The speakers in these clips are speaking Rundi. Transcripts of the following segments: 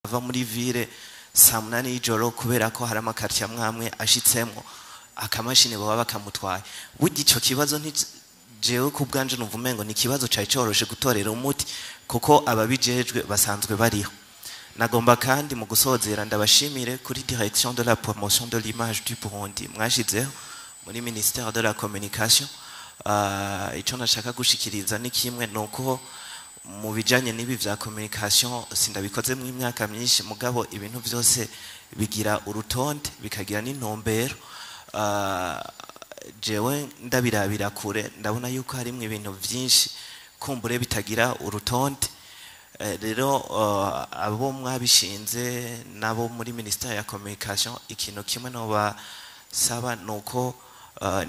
Ava muri ville saa 8 y'ijoro, kubera ko hari ama quartier amwe amwe ashitsemwo akamashini baba bakamutwaye. Burya ico kibazo nti jewe ku bwanje numva umengo ni ikibazo cari coroshe gutorera umuti, kuko ababijejwe basanzwe bariho. Nagomba kandi mu gusozera ndabashimire kuri Direction de la promotion de l'image du Burundi mwashizeho muri ministère de la Communication. Ico nashaka gushikiriza ni kimwe, nuko mu bijanye n'ibi vya communication sindabikozemo imyaka myinshi, mugabo ibintu vyose bigira urutonde, bikagira n'intumbero. Jewe ndabirabira kure, ndabona yuko harimwo ibintu vyinshi kumbure bitagira urutonde. Rero abo mwabishinze nabo muri ministère ya communication, ikintu kimwe no basaba nuko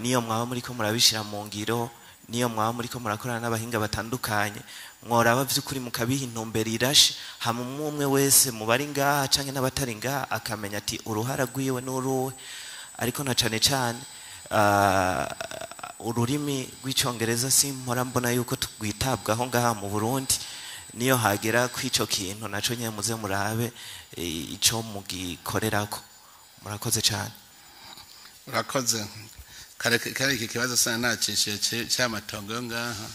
niyo mwaba muriko murabishira mu ngiro, niyo mwaba muriko murakorana n'abahinga batandukanye, mworaba vy'ukuri mukabiha intumbero irashe, hama umwe umwe wese mu bari ngaha canke n'abatari ngaha akamenya ati uruhara rwiwe n'uruwe. Ariko na cane cane ururimi rw'Icongereza simpora mbona yuko twitabwaho ngaha mu Burundi. Niyo hagera kw'ico kintu naco nyene muze murabe ico mugikorerako. Murakoze cane. Urakoze. Kare kare iki kibazo sana nacishiye cy'amatongo yo ngaha.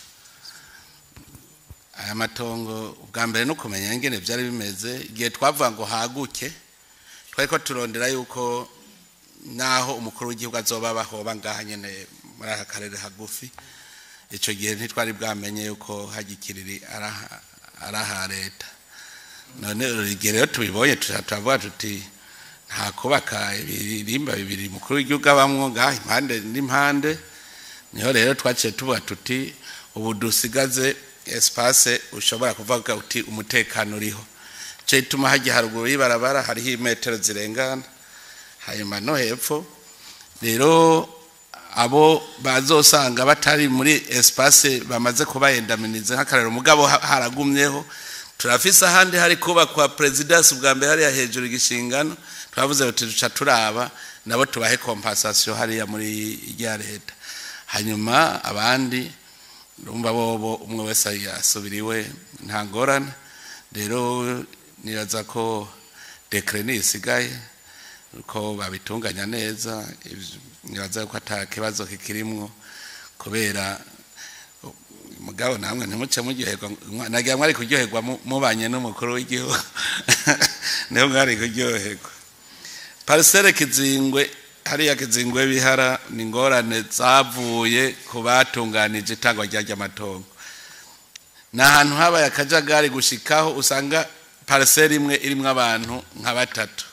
Aya matongo, ubwa mbere no kumenya ingene byari bimeze igihe twavuga ngo haguke, twari ko turondera yuko naho umukuru w'igihugu azoba bahoba ngaha nyene muri aka karere hagufi. Ico gihe ntitwari bwamenye yuko hagikiriri araha leta. None igihe rero tubibonye, turavuga tuti nta kubaka ibirimba bibiri umukuru w'igihugu abamwo ngaha impande n'impande. Niho rero twaciye tuvuga tuti ubu dusigaze espace ushobora kuvuga uti umutekano uriho. Cyo ituma hajya haruguru y'ibarabara hariho imetero zirengana, hanyuma no hepfo rero abo bazosanga batari muri espace bamaze kubayendaminiza. Nk'akarero, mugabo haragumyeho, turafise ahandi hari kubakwa présidence ubwa mbere hariya hejuru igishingano. Twavuze tuti duca turaba nabo tubahe compensation hariya muri rya leta, hanyuma abandi urumva bobo umwe wese yasubiriwe, nta ngorane. Rero nibaza ko décret nisigaye ko babitunganya neza, nibaza ko ata kibazo kikirimwo. Kubera mugabo namwe ntimuce muryoherwa, nagira mwari kuryoherwa mubanye n'umukuru w'igihugu, niho mwari kuryoherwa. Parcelle Kizingwe, hariya Kizingwe Bihara, ni ingorane zavuye ku batunganije itangwa ry'amatongo. Ni ahantu habaye akajagari gushikaho usanga parcelle imwe irimwo abantu nka batatu.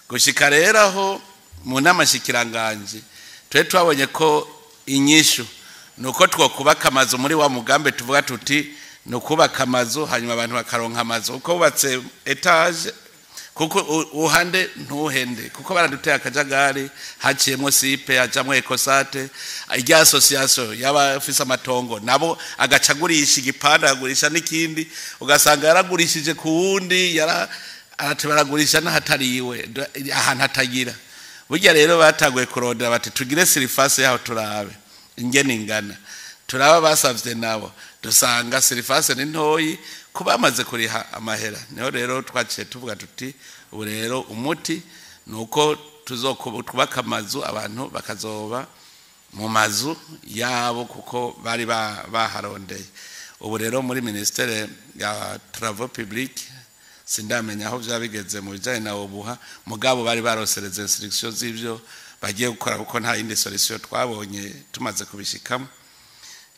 Gushika rero aho mu nama shikiranganje twe twabonye ko inyishu nuko twokubaka amazu muri wa mugambi tuvuga tuti ni ukubaka amazu, hanyuma abantu bakaronka amazu uko wubatse étage, kuko uhande ntuhende, kuko baraduteye akajagari. Haciyemo sipe, hacamwo ekosate irya association y'abafise amatongo, nabo agaca agurisha igipande, akagurisha n'ikindi, ugasanga yaragurishije ku wundi, yara arate baragurisha n'ahatari iwe, ahantu hatagira. Burya rero batanguye kurondera bati tugire surface yaho, turabe ingene ingana, turaba basavye nabo, dusanga surface ni ntoyi kuba bamaze kuriha amahera. Niho rero twaciye tuvuga tuti ubu rero umuti nuko tuzokubaka amazu, abantu bakazoba mu mazu yabo kuko bari baharondeye. Ubu rero muri ministère ya Travaux publics sindamenya aho byaba bigeze mu bijyanye na obuha, mugabo bari barosereze instructions z'ibyo bagiye gukora, kuko nta yindi solution twabonye tumaze kubishikamo.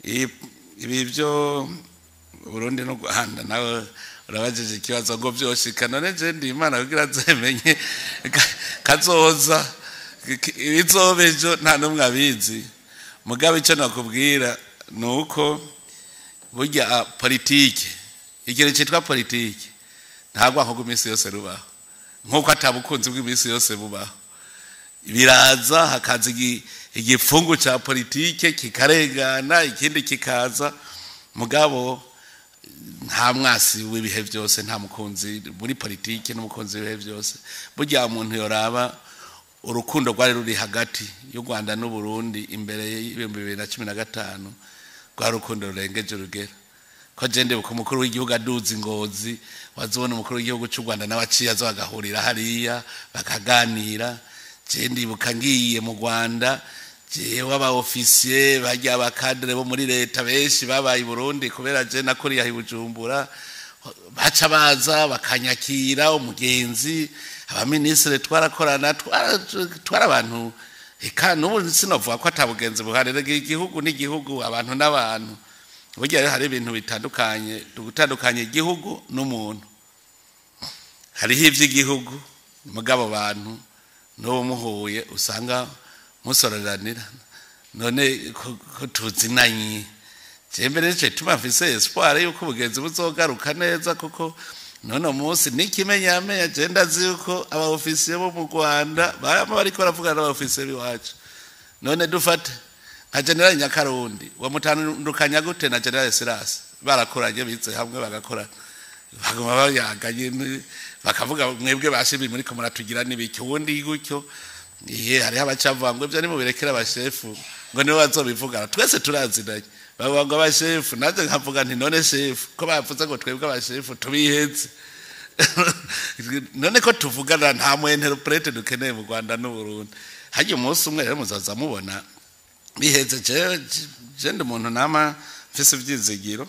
Ibi byo Burundi no Rwanda, nawe urabajije ikibazo ngo byoshika. None je ndi Imana kugira nzemenye kazoza ibizoba ejo? Nta n'umwe abizi. Mugabo icyo nakubwira ni uko burya politike, ikintu cyitwa politike, nta rwanko rw'iminsi yose rubaho, nk'uko atabukunzi bw'iminsi yose bubaho. Biraza hakaza igipfungu cya politike kikarengana, ikindi kikaza, mugabo nta mwasi w'ibihe byose, nta mukunzi muri politike n'umukunzi w'ibihe byose. Burya umuntu yoraba urukundo rwari ruri hagati y'u Rwanda n'u Burundi imbere y'2015, rwari urukundo rurengeje urugero. Ko jende ku mukuru w'igihugu aduzi Ngozi, wazobona umukuru w'igihugu cy'u Rwanda nawe aciye azo bagahurira hariya bakaganira. Je ndibuka ngiye mu Rwanda, jewe aba officier bajya aba cadre bo muri leta benshi babaye i Burundi kubera je nakuriye i Bujumbura, baca baza bakanyakira umugenzi, abaministre twarakorana, twara abantu. Eka n'ubu sinovuga ko atabugenzi buhari, rega igihugu n'igihugu, abantu n'abantu. Burya rero hari ibintu bitandukanye, dutandukanye igihugu n'umuntu. Hariho ivy'igihugu, mugabo abantu n'uwo muhuye usanga musororanira. None ko tuzinanye, je mbere nico gituma mfise espoir yuko ubugenzi buzogaruka neza, kuko none munsi n'ikimenyamenya je ndazi yuko aba officier bo mu Rwanda bama bariko baravugana n'aba officier b'iwacu. None dufate nka General Nyakarundi, wamutandukanya gute na General Silas? Barakoranye, bize hamwe, bagakora, baguma bayaganye, bakavuga mwebwe bashibi muri ko muratugira n'ibiki, ubundi gutyo. Iye hariho abacavuga ngo ibyo nimubirekera abashefu, ngo nibo bazobivugana, twese turazinanye. Bavuga ngo abashefu, nanjye nkavuga nti none shefu ko bavuze ngo twebwe abashefu tubiheze, none ko tuvugana nta mu interprète dukeneye mu Rwanda n'Uburundi. Hajya umunsi umwe rero muzaza mubona biheze. Je ndi umuntu nama mfise ivyizigiro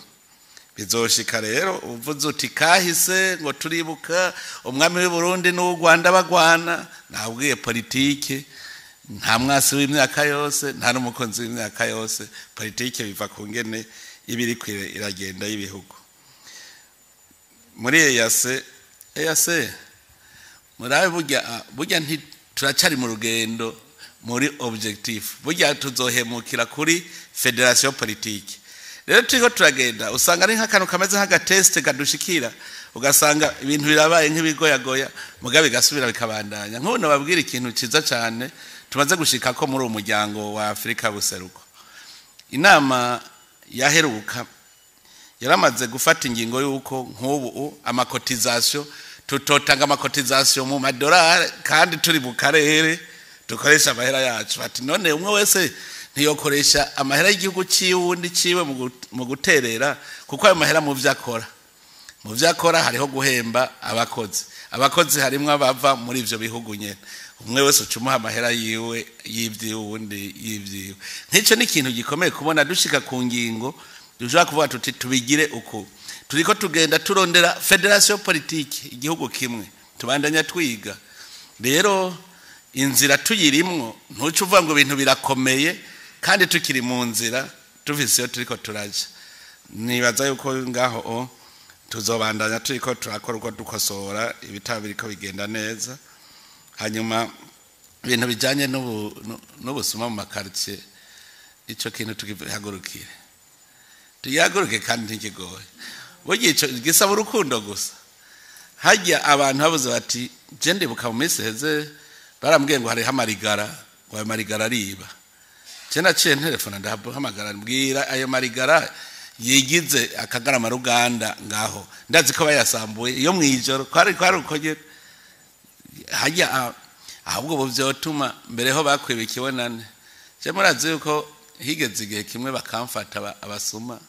bizoshika. Rero uvuze uti kahise ngo turibuka umwami w'i Burundi n'uw'u Rwanda bagwana, nabwiye politike nta mwasi w'imyaka yose, nta n'umukunzi w'imyaka yose. Politike biva ku ngene iba iriko iragenda y'ibihugu. Muri EAC, EAC murabe, burya nti turacari mu rugendo muri objectif, burya tuzohemukira kuri fédération politique. Rero turiko turagenda, usanga ari nk'akantu kameze nk'aga test kadushikira, ugasanga ibintu birabaye nk'ibigoyagoya, mugabe bigasubira bikabandanya. Nk'ubu nababwira ikintu ciza cane tumaze gushika ko muri uwo muryango wa Afrika buseruko. Inama yaheruka yaramaze gufata ingingo y'uko nk'ubu ama cotisations, tutotanga ama cotisations mu madolari kandi turi mu karere, dukoresha amahera yacu. Bati none umwe wese ntiyokoresha amahera y'igihugu ciwe, uwundi ciwe mu guterera, kuko ayo mahera mu vyo akora hariho guhemba abakozi, abakozi harimwo abava muri ivyo bihugu nyene. Umwe wese ucumuha amahera yiwe y'ivyiwe, uwundi y'ivyiwe. Nk'ico ni ikintu gikomeye kubona dushika ku ngingo dushobora kuvuga tuti tubigire uku. Turiko tugenda turondera fédération politique, igihugu kimwe, tubandanya twiga. Rero inzira tuyirimwo, ntuce uvuga ngo ibintu birakomeye kandi tukiri mu nzira, tufise iyo turiko turaja. Nibaza yuko ngaho o tuzobandanya turiko turakora uko dukosora ibitabo biriko bigenda neza. Hanyuma ibintu bijanye n'ubusuma mu ma quartier, ico kintu tugihagurukire, tugihaguruke kandi ntikigoye. Burya ico gisaba urukundo gusa. Hajya abantu babuze bati je ndibuka mu minsi heze barambwiye ngo hariho amarigara, ngo ayo marigara ariba. Je naciye ntelefona, ndahamagara, mbwira ayo marigara yigize akagarama ruganda ngaho, ndazi ko bayasambuye iyo mwijoro, kwari uko nyene. Hajya ahubwo bo vyotuma mbere ho bakwiba ikibonane. Je murazi yuko higeze igihe kimwe bakamfata abasuma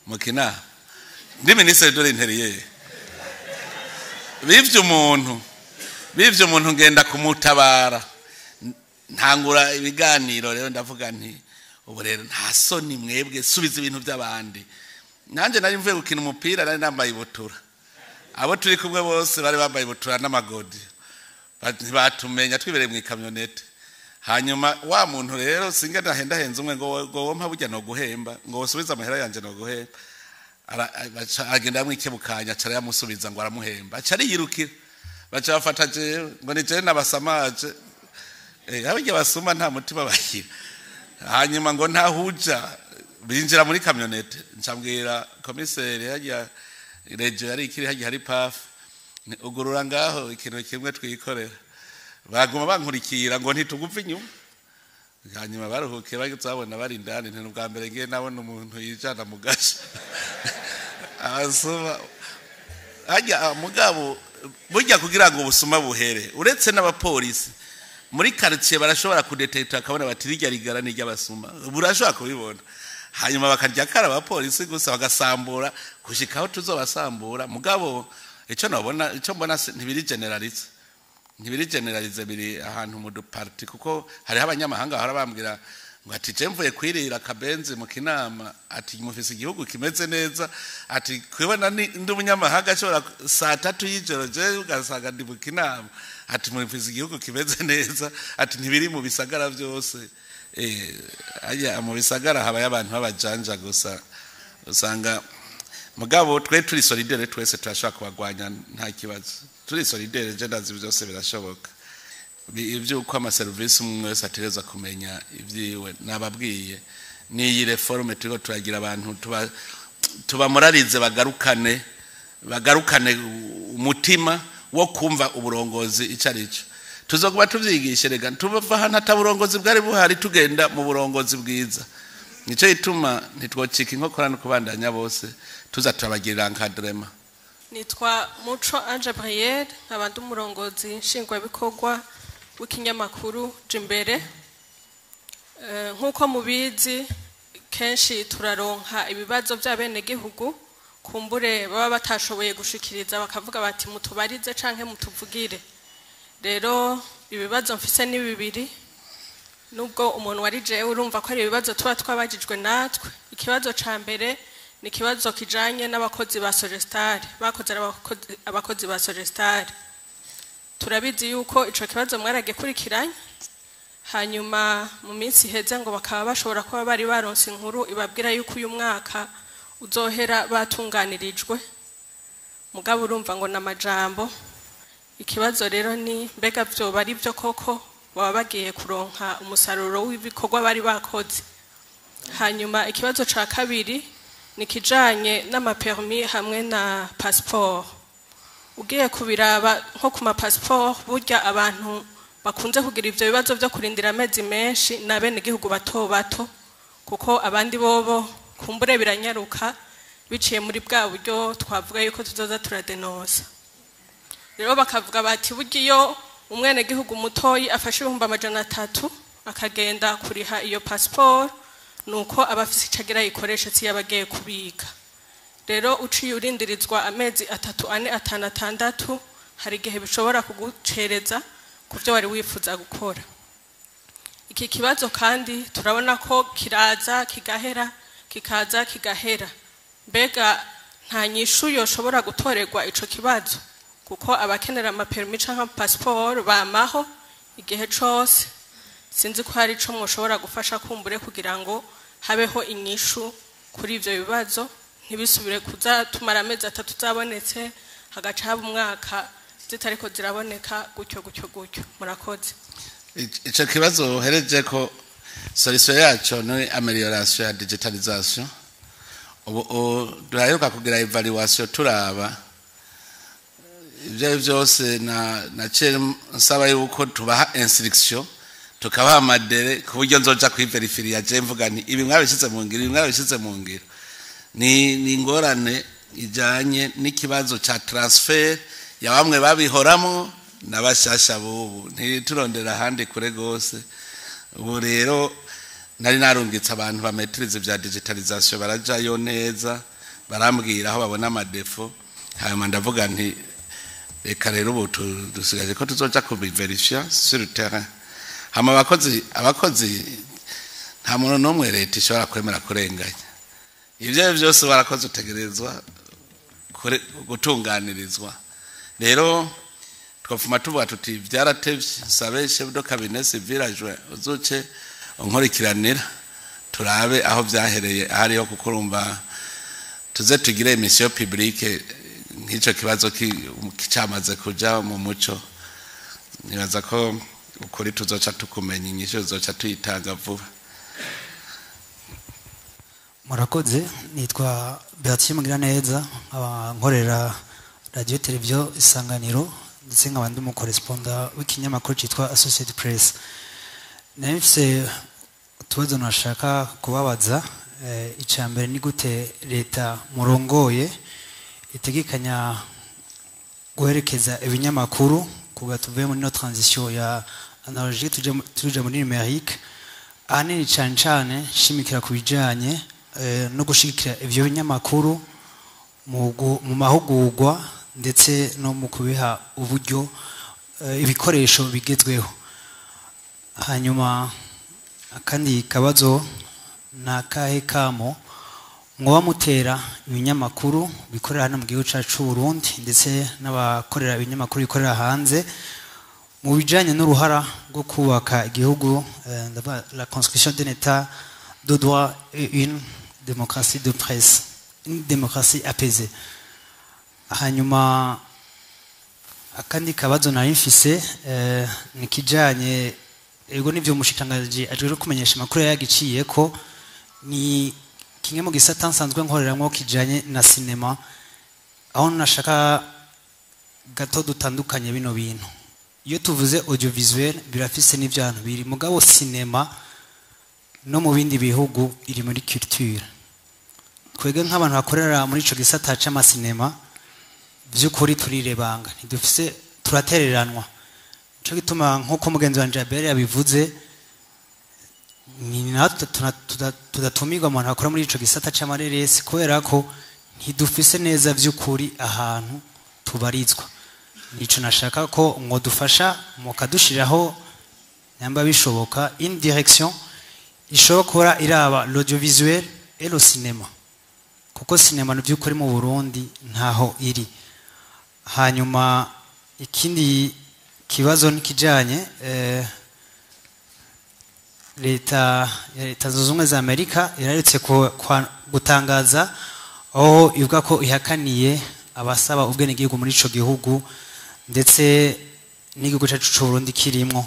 mu Kinama, ndi ministre de l'Intérieur, bivye umuntu, ngenda kumutabara, ntangura ibiganiro. Rero ndavuga nti ubu rero nta soni mwebwe, subiza ibintu by'abandi. Nanjye nari mvuye gukina umupira, nari nambaye ibutura, abo turi kumwe bose bari bambaye ibutura n'amagodi, ntibatumenya twibereye mu ikamyonete. Hanyuma wa muntu rero singe ndahendahenze umwe ngo wompa burya no guhemba, ngo usubize amahera yanje no guhemba. Agenda amwikebukanya, aca arayamusubiza ngo aramuhemba, aca ariyirukira. Baca bafata jewe ngo ni jewe nabasamaje. Abirya basuma nta mutima bagira. Hanyuma ngo ntahuja binjira muri kamyonete, ncambwira komiseri hajya rejo yari ikiri hajya hari PAF, ugurura ngaho ikintu kimwe twikorera. Baguma bankurikira ngo ntituguve inyuma. Hanyuma baruhukiye bageze babona bari indani, nti ubwa mbere ngiye nabona umuntu yijana mu gasha abasuma hajya. Mugabo burya kugira ngo ubusuma buhere, uretse n'abapolisi muri quartier barashobora kudetecta, akabona bati rirya rigara ni ry'abasuma, burashobora kubibona. Hanyuma bakarya kara abapolisi gusa, bagasambura gushikaho tuzobasambura. Mugabo ico nobona, ico mbona, ntibiri généralisé, ntibiri généralisé, biri ahantu mu duparti, kuko hariho abanyamahanga bahora bambwira ngo ati: "Je mvuye kwirira akabenzi mu Kinama," ati: "Mufise igihugu kimeze neza." Ati: "Kubona ndi umunyamahanga ashobora saa 3 y'ijoro je ugasanga ndi mu Kinama," ati: "Mufise igihugu kimeze neza." Ati: "Ntibiri mu bisagara byose." Aya mu bisagara habayo abantu b'abajanja gusa usanga. Mugabo twe turi solidaire, twese turashobora kubagwanya, nta kibazo. Turi solidaire, je ndazi byose birashoboka. Ivy'uko amaserivisi umwe wese ategerezwa kumenya ivyiwe, nababwiye n'iyi réforme turiko turagira, abantu tuba tubamoralize, bagarukane umutima wo kumva uburongozi ico ari cyo. Tuzokuba tuvyigishe. Rega tuva ahantu ata burongozi bwari buhari, tugenda mu burongozi bwiza. Nico gituma ntitwocika inkokora no kubandanya bose tuza turabagirira encadrement. Nitwa Muco Ange Briere, nkaba ndi umurongozi nshingwabikorwa w'ikinyamakuru Jimbere. Nk'uko mubizi, kenshi turaronka ibibazo by'abenegihugu kumbure baba batashoboye gushikiriza, bakavuga bati: "Mutubarize canke mutuvugire." Rero ibibazo mfise ni bibiri, nubwo umuntu wari jewe urumva ko ari ibibazo tuba twabajijwe natwe. Ikibazo ca mbere ni ikibazo kijanye n'abakozi ba Sogestari, bakoze ari abakozi ba Sogestari. Turabizi yuko ico kibazo mwaragikurikiranye, hanyuma mu minsi iheze ngo bakaba bashobora kuba bari baronse inkuru ibabwira yuko uyu mwaka uzohera batunganirijwe, mugabo urumva ngo n'amajambo. Ikibazo rero ni: mbega vyoba ari byo koko, baba bagiye kuronka umusaruro w'ibikorwa bari bakoze? Hanyuma ikibazo ca kabiri ni kijanye n'ama permis hamwe na passeport. Ugiye kubiraba nko ku ma passeport, burya abantu bakunze kugira ivyo bibazo vyo kurindira amezi menshi ni abenegihugu bato bato, kuko abandi bobo kumbure biranyaruka biciye muri bwa buryo twavuga yuko tuzoza turadenosa. Rero bakavuga bati: burya iyo umwenegihugu mutoyi afashe 300,000 akagenda kuriha iyo passeport, nuko aba afise ico agira ayikoreshe, si yaba agiye kubika. Rero uciye urindirizwa amezi 3, 4, 5, 6, hari igihe bishobora kugucereza ku byo wari wifuza gukora. Iki kibazo kandi turabona ko kiraza kigahera, kikaza kigahera. Mbega nta nyishu yoshobora gutorerwa ico kibazo? Kuko abakenera ama permis canke passport bamaho igihe cose. Sinzi ko hari ico mwoshobora gufasha kumbure kugira ngo habeho inyishu kuri ivyo bibazo, ntibisubire kuza tumara amezi 3 zabonetse, hagaca haba umwaka zitariko ziraboneka, gutyo gutyo gutyo. Murakoze. Ico kibazo uhereje ko, solution yaco ni amélioration ya digitalisation. Ubu duheruka kugira évaluation, turaba ibyo ari byose na nsaba yuko tubaha instruction, tukabaha ama délais, ku buryo nzoja kwiverifiriya je mvuga nti: "Ibi mwabishyize mu ngiro, ibi mwabishyize mu ngiro." Ni ingorane ijanye n'ikibazo ca transfert ya bamwe babihoramwo n'abashasha bubu. Ntiturondera ahandi kure gose. Ubu rero nari narungitse abantu bametiriza ibya digitalisation, barajayo neza, barambwira aho babona ama défauts. Hanyuma ndavuga nti: "Reka rero ubu dusigaje ko tuzoja kubiverifya sur le terrain." Hama abakozi, nta muntu n'umwe leta ishobora kwemera kurenganya. Ibyo ari byo byose warakoze, utegerezwa gutunganirizwa. Rero twafuma tuvuga tuti byaratevye. Sabe chef de cabinet civil adjoint, uzuce unkurikiranira, turabe aho vyahereye ahariho, kuko urumva tuze tugire mission publique nk'ico kibazo camaze kuja mu muco. Nibaza ko ukuri tuzoca tukumenya, inyishu tuzoca tuyitanga vuba. Murakoze. Nitwa Berthier Mugiraneza, nkaba nkorera Radiyo Televiziyo Isanganiro, ndetse nkaba ndi umu correspondant w'ikinyamakuru cyitwa Associated Press. Nari mfise utubazo nashaka kubabaza. Icya mbere ni gute leta murongoye itegekanya guherekeza ibinyamakuru kuva tuvuye muri no transition ya analogique tuje muri numérique, ahanini cyane cyane nshimikira ku bijyanye no gushigikira ivyo binyamakuru mu mahugurwa ndetse no mu kubiha uburyo, ibikoresho bigezweho. Hanyuma akandi kabazo, ni akahe kamo mwoba mutera ibinyamakuru bikorera hano mu gihugu cyacu c'u Burundi ndetse n'abakorera ibinyamakuru bikorera hanze mu bijanye n'uruhara rwo kubaka igihugu, ndavuga la construction d'un état de droit et une démocratie de presse, une démocratie apaisée? Hanyuma akandi kabazo nari mfise ni kijanye, ego nivyo, umushikiranganji ajejwe kumenyesha amakuru yagiciye ko ni kimwe mu gisata nsanzwe nkoreramwo kijanye na sinema, aho nashaka gato dutandukanye bino bintu. Iyo tuvuze audiovisuel birafise n'ivyantu biri, mugabo sinema no mu bindi bihugu iri muri culture. Twebwe nk'abantu bakorera muri ico gisata c'amasinema, vy'ukuri turirebanga, ntidufise, turatereranwa. Nico gituma, nk'uko mugenzi wanje Abel yabivuze, ni natwe tudatumirwa mu bantu bakora muri ico gisata c'amareresi, kubera ko ntidufise neza vy'ukuri ahantu tubarizwa. Nico nashaka ko mwadufasha mukadushiraho, nyamba bishoboka, une direction ishobora kuba iraba l'audiovisuel et le cinéma, kuko sinema mu by'ukuri mu Burundi ntaho iri. Hanyuma ikindi kibazo nikijanye leta ya Leta Zunze Ubumwe za Amerika iraretse gutangaza aho ivuga ko ihakaniye abasaba ubwenegihugu muri ico gihugu, ndetse n'igihugu cyacu c'u Burundi kirimwo.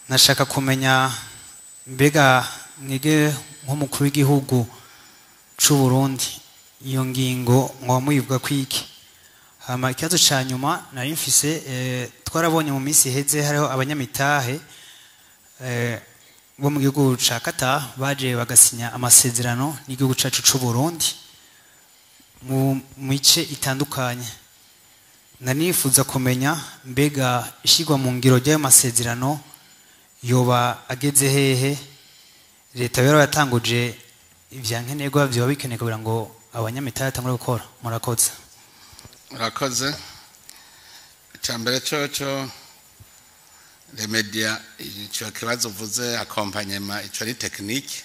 Nashaka kumenya, mbega mwige nk'umukuru w'igihugu c'u Burundi, iyo ngingo mwoba muyivuga kwiki? Hama ikibazo ca nyuma nari mfise, twarabonye mu minsi iheze hariho abanyamitahe bo mu gihugu ca Qatar baje bagasinya amasezerano n'igihugu cacu c'u Burundi mu mice itandukanye. Nari nifuza kumenya, mbega ishirwa mu ngiro ry'ayo masezerano yoba ageze hehe? Leta yari yatanguje ivyankenerwa vyoba bikenewe kugira ngo abanyamitahe batangure gukora? Murakoze. Urakoze. Icya mbere coco, les médias, ico kibazo uvuze, accompagnement, ico ari technique,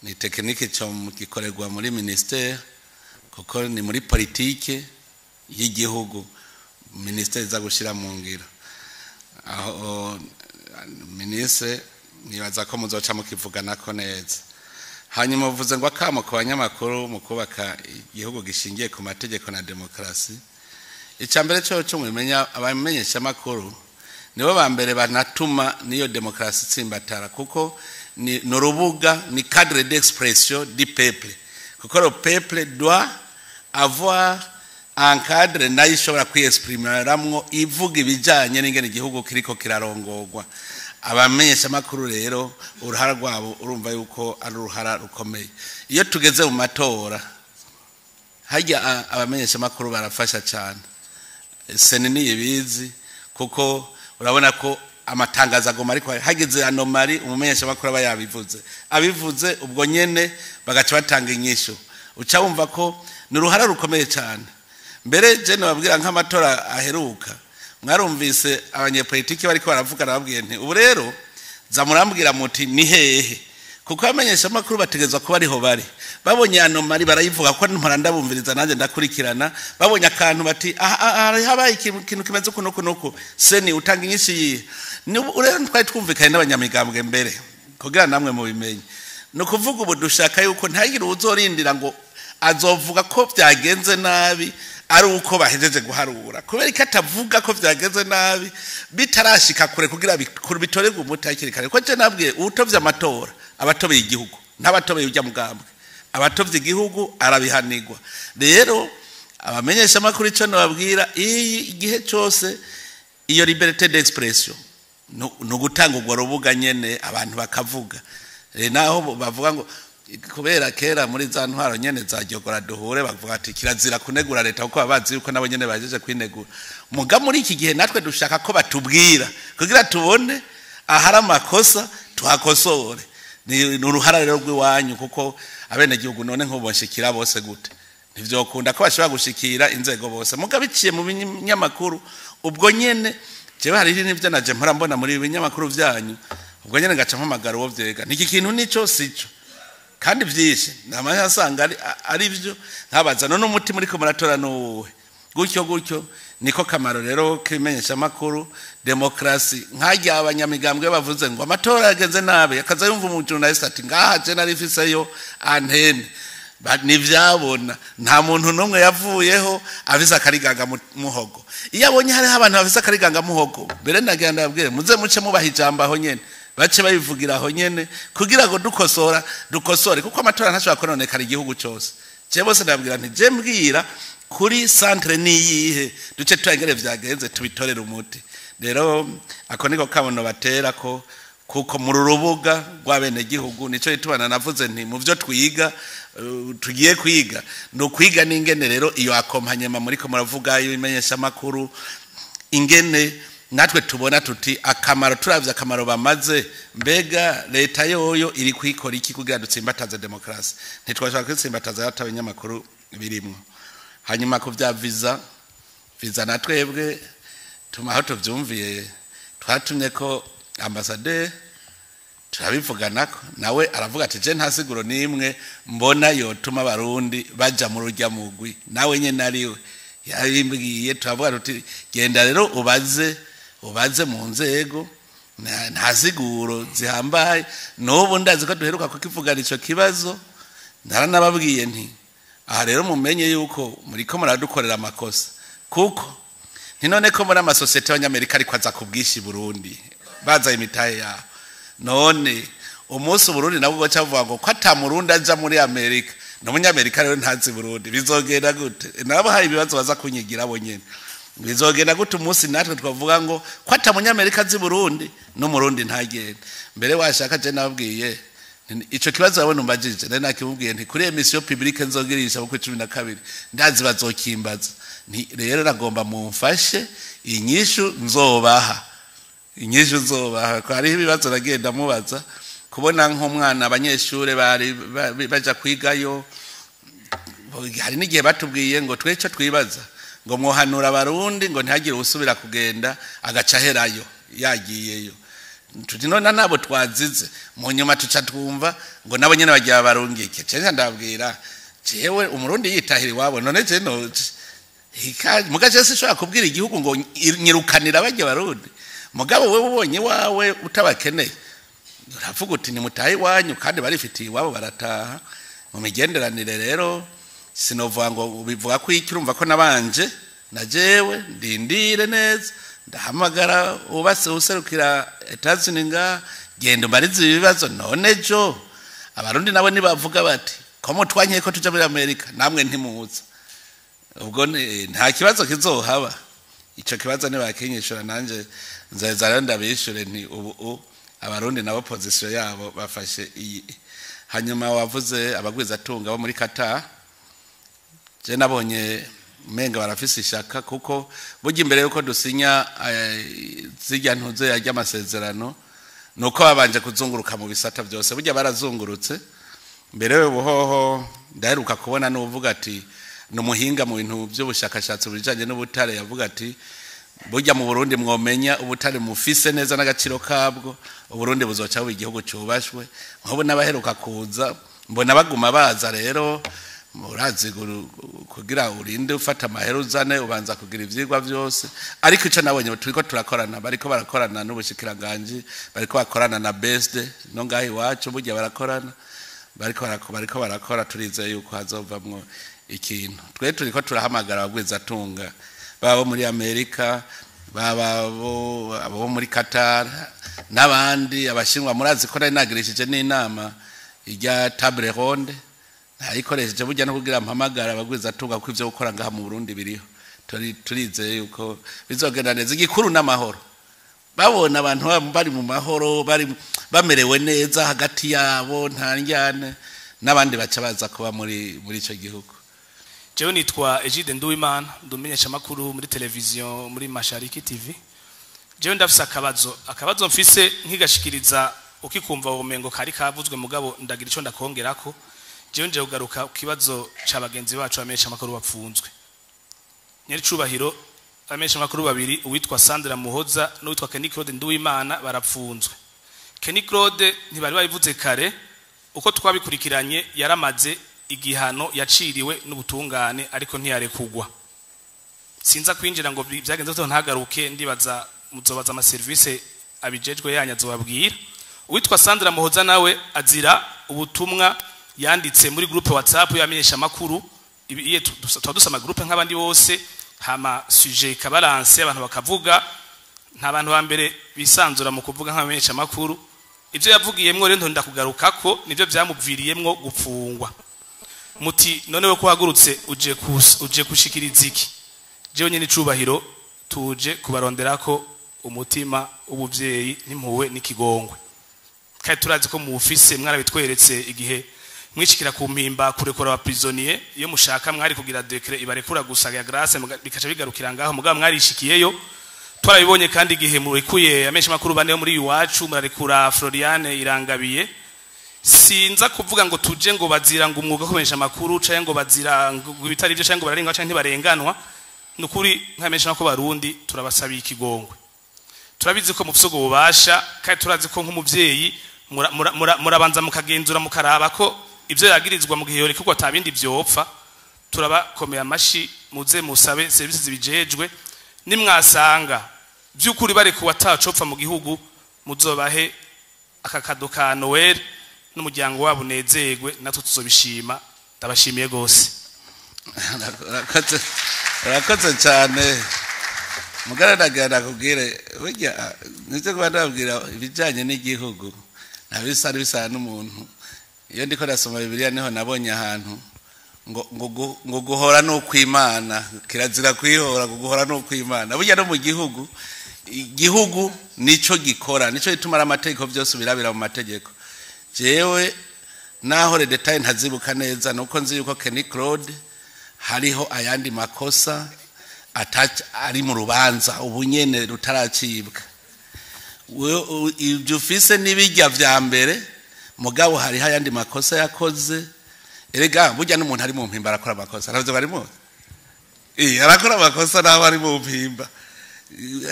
ni technique, ico gikorerwa muri ministère, kuko ni muri politike y'igihugu, ministère iza gushira mu ngiro. Aho ministre nibaza ko muzoca mukivuganako neza. Hanyuma uvuze ngo akamo ku banyamakuru mu kubaka igihugu gishingiye ku mategeko na demokarasi. Icya mbere cyo mumenya, abamenyeshamakuru nibo ba mbere banatuma niyo demokarasi itsimbatara, kuko ni urubuga, ni cadre d'expression du peuple, kuko le peuple doit avoir un cadre nayo ishobora kwiyexprimeramwo, ivuga ibijyanye n'ingene igihugu kiriko kirarongorwa. Abamenyeshamakuru rero uruhara rwabo urumva yuko ari uruhara rukomeye. Iyo tugeze mu matora harya, abamenyeshamakuru barafasha cyane. CENI niyibizi, kuko urabona ko amatangazo agoma, ariko hageze anomalie umumenyeshamakuru aba yabivuze, abivuze ubwo nyene bagaca batanga inyishu. Uca wumva ko ni uruhara rukomeye cyane. Mbere je nababwira, nk'amatora aheruka mwarumvise abanyepolitiki bariko baravuga, nababwiye nti ubu rero za murambwira muti ni hehe, kuko abamenyesha amakuru bategerezwa kuba ariho bari. Babonye anomalie barayivuga, ko mpora ndabumviriza nanjye ndakurikirana. Babonye akantu bati aha habaye ikintu kimeze uku nuku nuku, CENI utanga inyinshi yihe? Rero twari twumvikanye n'abanyamigambwe mbere kugira namwe mubimenye. Ni ukuvuga ubu dushaka yuko ntagire uwuzorindira ngo azovuga ko byagenze nabi ari uko bahejeje guharura. Kubera ko atavuga ko byagenze nabi bitarashika kure, kugira bitorerwe umuti hakiri kare? Ko je nabwiye, uwutovye amatora abatobeye igihugu, ntabatobeye ujya mugambwe, abatovye igihugu arabihanirwa. Rero abamenyesha amakuru, ico nababwira, iyi igihe cyose iyo liberté d'expression ni ugutanga urwo rubuga nyene abantu bakavuga. Naho bavuga ngo kubera kera muri za ntwaro nyene za Gyogora duhure, bavuga ati kirazira kunegura leta, kuko baba bazi yuko nabo nyene bajeje kwinegura. Muga muri iki gihe natwe dushaka ko batubwira kugira tubone ahari amakosa tuhakosore. Ni uruhara rero rw'iwanyu, kuko Abenegihugu none nk'ubu bashikira bose gute? Ntivyokunda ko bashobora gushikira inzego bose, mugabo biciye mu binyamakuru. Ubwo nyene jewe hari n'ivyo naje mpora mbona muri binyamakuru vyanyu, ubwo nyene ngaca mpamagara uwo vyega, niki kintu nico sico, kandi vyinshi namanya asanga ari byo, nkabaza none umuti muri ko muratora nuwuhe? Gutyo gutyo niko kamaro rero kimenyesha makuru. Demokrasi nkajya abanyamigambwe bavuze ngo amatora yagenze nabi, akaza yumva umujournalist ati ngaha je nari mfiseyo antene, nivyabona nta muntu numwe yavuyeho afise akariganga muhogo. Iyo abonye hariho abantu bafise akariganga muhogo, mbere nagira ndababwire muze muce mubaha ijambo aho nyene, bace babivugira aho nyene, kugira ngo dukosora dukosore, kuko amatora ntashobora kononekara igihugu cyose. Je bose ndababwira nti je mbwira kuri centre niyihe, duce turangere vyagenze tubitorere umuti. Rero ako niko kabono batera ko kuko mu rubuga rw'abenegihugu nico gituma navuze nti mu byo twiga, tugiye kwiga no kwiga n'ingene rero iyo akompanyema muri ko muravuga ibimenyesha makuru, ingene natwe tubona tuti akamaro, turavye akamaro bamaze, mbega leta yoyo iri kwikora iki kugira dutsimbataze demokrasi? Ntitwashaka kwitsimbataza atabanyamakuru birimwo. Hanyuma ku vya visa, visa natwebwe tuma aho tuvyumviye twatumye ko ambassadeur turabivuganako, nawe aravuga ati je nta siguro nimwe mbona yotuma abarundi baja mu rujya mugwi. Nawe nyene ariwe yabimbwiye, turavuga tuti genda rero ubaze ubaze mu nzego, nta siguro zihambaye. N'ubu ndazi ko duheruka kukivugana ico kibazo, naranababwiye nti aha rero mumenye yuko muriko muradukorera amakosa, kuko nti none ko muri amasosiyete y'abanyamerika ariko aza ku bwinshi Burundi baza imitahe yabo, none umunsi Burundi nabwo baca bavuga ngo ko ata murundi aja muri Amerika, n'umunyamerika rero ntazi Burundi, bizogenda gute? Nabo hari ibibazo baza kunyigira bo nyene, bizogenda gute umunsi natwe twavuga ngo ko ata munyamerika azi Burundi n'umurundi ntagende? Mbere washaka je nababwiye ico kibazo abona umbajije, nari nakimubwiye nti kuri emission publique nzogirisha ku 12 ndazi bazokimbaza, nti rero nagomba mumfashe inyishu nzobaha, inyishu nzobaha. Ko hariho ibibazo nagenda mubaza, kubona nk'umwana abanyeshure bari baja kwigayo, hari n'igihe batubwiye ngo twe ico twibaza ngo mwohanura abarundi ngo ntihagire usubira kugenda agaca aherayo yagiyeyo, tuti none nabo twazize. Mu nyuma tuca twumva ngo nabo nyene bagiye barungike. Cenge ndabwira jewe umurundi yitahira iwabo, none je no mugaje sinshobora kubwira igihugu ngo nyirukanira bajye barundi, mugabo wewe ubonye iwawe utabakeneye uravuga uti nimutahe iwanyu, kandi barifitiye iwabo barataha. Mu migenderanire rero sinovuga ngo ubivuga ko iki, urumva ko nabanje na jewe ndindire neza, ndahamagara ubase userukira Etats-Unis nga genda umbarize ibibazo. None jo abarundi nabo nibavuga bati ko mutwanye ko tuja muri Amerika namwe ntimuza, ubwo nta kibazo kizohaba. Ico kibazo nibakinyishura nanje nzeza rero ndabishure nti ubu abarundi nabo position yabo bafashe iyi. Hanyuma wavuze abagwizatunga bo muri Qatar, je nabonye menga barafise ishaka, kuko burya imbere yuko dusinya zijya ntuze yajya amasezerano nuko babanje kuzunguruka mu bisata byose, burya barazungurutse. Mbere ubuhoho ndaheruka kubona n'uvuga ati numuhinga mu bintu by'ubushakashatsi bijanye n'ubutare, yavuga ati burya mu Burundi mwomenya ubutare mufise neza n'agaciro kabwo, Uburundi buzoca buba igihugu cubashwe. Nk'ubu n'abaheruka kuza mbona baguma baza rero, murazi kugira urinde ufata amahera uzane ubanza kugira ivyigwa vyose. Ariko ico nabonye turiko turakorana, bariko barakorana n'ubushikiranganji, bariko bakorana na BESD no ngaho iwacu burya barakorana, bariko barakora, turizeye yuko hazovamwo ikintu. Twe turiko turahamagara abagwizatunga baba muri Amerika, baba abo muri Qatar n'abandi abashinwa. Murazi ko nari nagirishije n'inama ijya table ronde, nayikoresheje burya no kugira mpamagara abagwizatunga kuko ivyo gukora ngaha mu Burundi biriho. Turizeye yuko bizogenda neza. Igikuru n'amahoro, babona abantu bari mu mahoro, bari bamerewe neza hagati yabo, nta njyane, n'abandi baca baza kuba muri ico gihugu. Jewe nitwa Egide Nduwimana, ndumenyesha makuru muri televiziyo muri Mashariki TV. Jewe ndafise akabazo mfise nkigashikiriza ukikumva ubumengo kari kavuzwe, mugabo ndagira ico ndakongerako. Jewe nje kugaruka ku kibazo ca bagenzi bacu bamenyesha amakuru bapfunzwe. Nyaricubahiro, abamenyesha amakuru babiri, uwitwa Sandra Muhoza n'uwitwa Kenny Claude Nduwimana, barapfunzwe. Kenny Claude ntibari babivuze kare, uko twabikurikiranye yaramaze igihano yaciriwe n'ubutungane, ariko ntiyarekugwa. Sinza kwinjira ngo byagenze gute ntagaruke, ndibaza muzobaza ama service abijejwe yanyu azobabwira. Uwitwa Sandra Muhoza nawe azira ubutumwa yanditse muri groupe WhatsApp yamenyesha amakuru. Iye tuba dusama groupe nk'abandi bose, hama sujet ikabalanse, abantu bakavuga. Nta bantu ba mbere bisanzura mu kuvuga nk'abamenyesha amakuru. Ibyo yavugiyemwo rero ndakugarukako, nivyo byamuviriyemwo gupfungwa. Muti none we kuhagurutse uje kushikiriza iki? Jewe nyene icubahiro, tuje kubaronderako umutima w'ubuvyeyi n'impuhwe n'ikigongwe, kandi turazi ko muwufise, mwarabitweretse igihe mwishikira ku mpimba kurekura aba prisonnier. Iyo mushaka mwari kugira décret ibarekura gusa ya grâce, bikaca bigarukira ngaho, mugabo mwarishikiyeyo, twarabibonye. Kandi igihe murekuye amenshi makuru bane yo muri iwacu, murarekura Floriane Irangabiye. Sinza kuvuga ngo tuje ngo bazira ngo umwuga kumenyesha amakuru, canke ngo bazira ngo ibitari byo, canke ngo bararenganwa canke ntibarenganwa. Nukuri nkamenyesha ko barundi turabasabiye ikigongwe. Turabizi ko mufise ubwo bubasha, kandi turazi ko nk'umuvyeyi murabanza mukagenzura, mukaraba ko ivyo yagirizwa mu gihe yorekurwa atabindi vyopfa. Turabakomeye amashi, muze musabe services zibijejwe. Nimwasanga vy'ukuri barekuwe atacopfa mu gihugu, muzobahe aka cadeau ka Noël n'umuryango wabo unezerwe, natwe tuzobishima. Ndabashimiye gose. Urakoze, urakoze cyane. Mugara nakubwire, burya nibyo kuba ndababwira ibijyanye n'igihugu nta bisa bisa n'umuntu. Iyo ndiko ndasoma Bibiliya, niho nabonye ahantu ngo guhora ni ukw'Imana, kirazira kwihora, ngo guhora ni ukw'Imana. Burya no mu gihugu, igihugu nico gikora, nico gituma ari amategeko, byose birabira mu mategeko. Jewe naho les détails ntazibuka neza, nuko nzi yuko Kenny Claude hariho ayandi makosa ari mu rubanza ubu nyene rutaracibwa. Ibyo ufise n'ibijya vya mbere, mugabo hariho ayandi makosa yakoze. Erega burya n'umuntu ari mu mpimba arakora amakosa, ntabyo bari muzi? Arakora amakosa naho ari mu mpimba.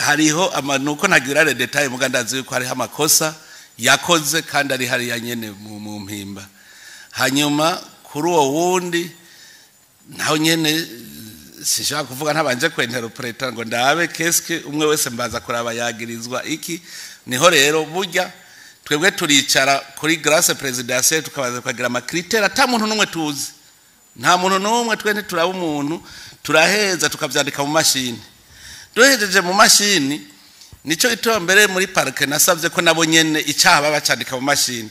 Hariho nuko ntagira les détails, muga ndazi yuko hariho amakosa yakoze kandi ari hariya nyene mu mpimba. Hanyuma kuri uwo wundi naho nyene sinshaka kuvuga ntabanje kwenteropreta ngo ndabe keske umwe wese, mbaza kuraba yagirizwa iki. Niho rero burya twebwe turicara kuri grâce présidentielle, tukabaza, tukagira ama critères ata muntu n'umwe tuzi, nta muntu n'umwe. Twe ntituraba umuntu, turaheza tukavyandika mu mashini. Duhejeje mu mashini, nico gituma mbere muri parquet nasabye ko nabo nyene icyaha baba bacandika mu mashini,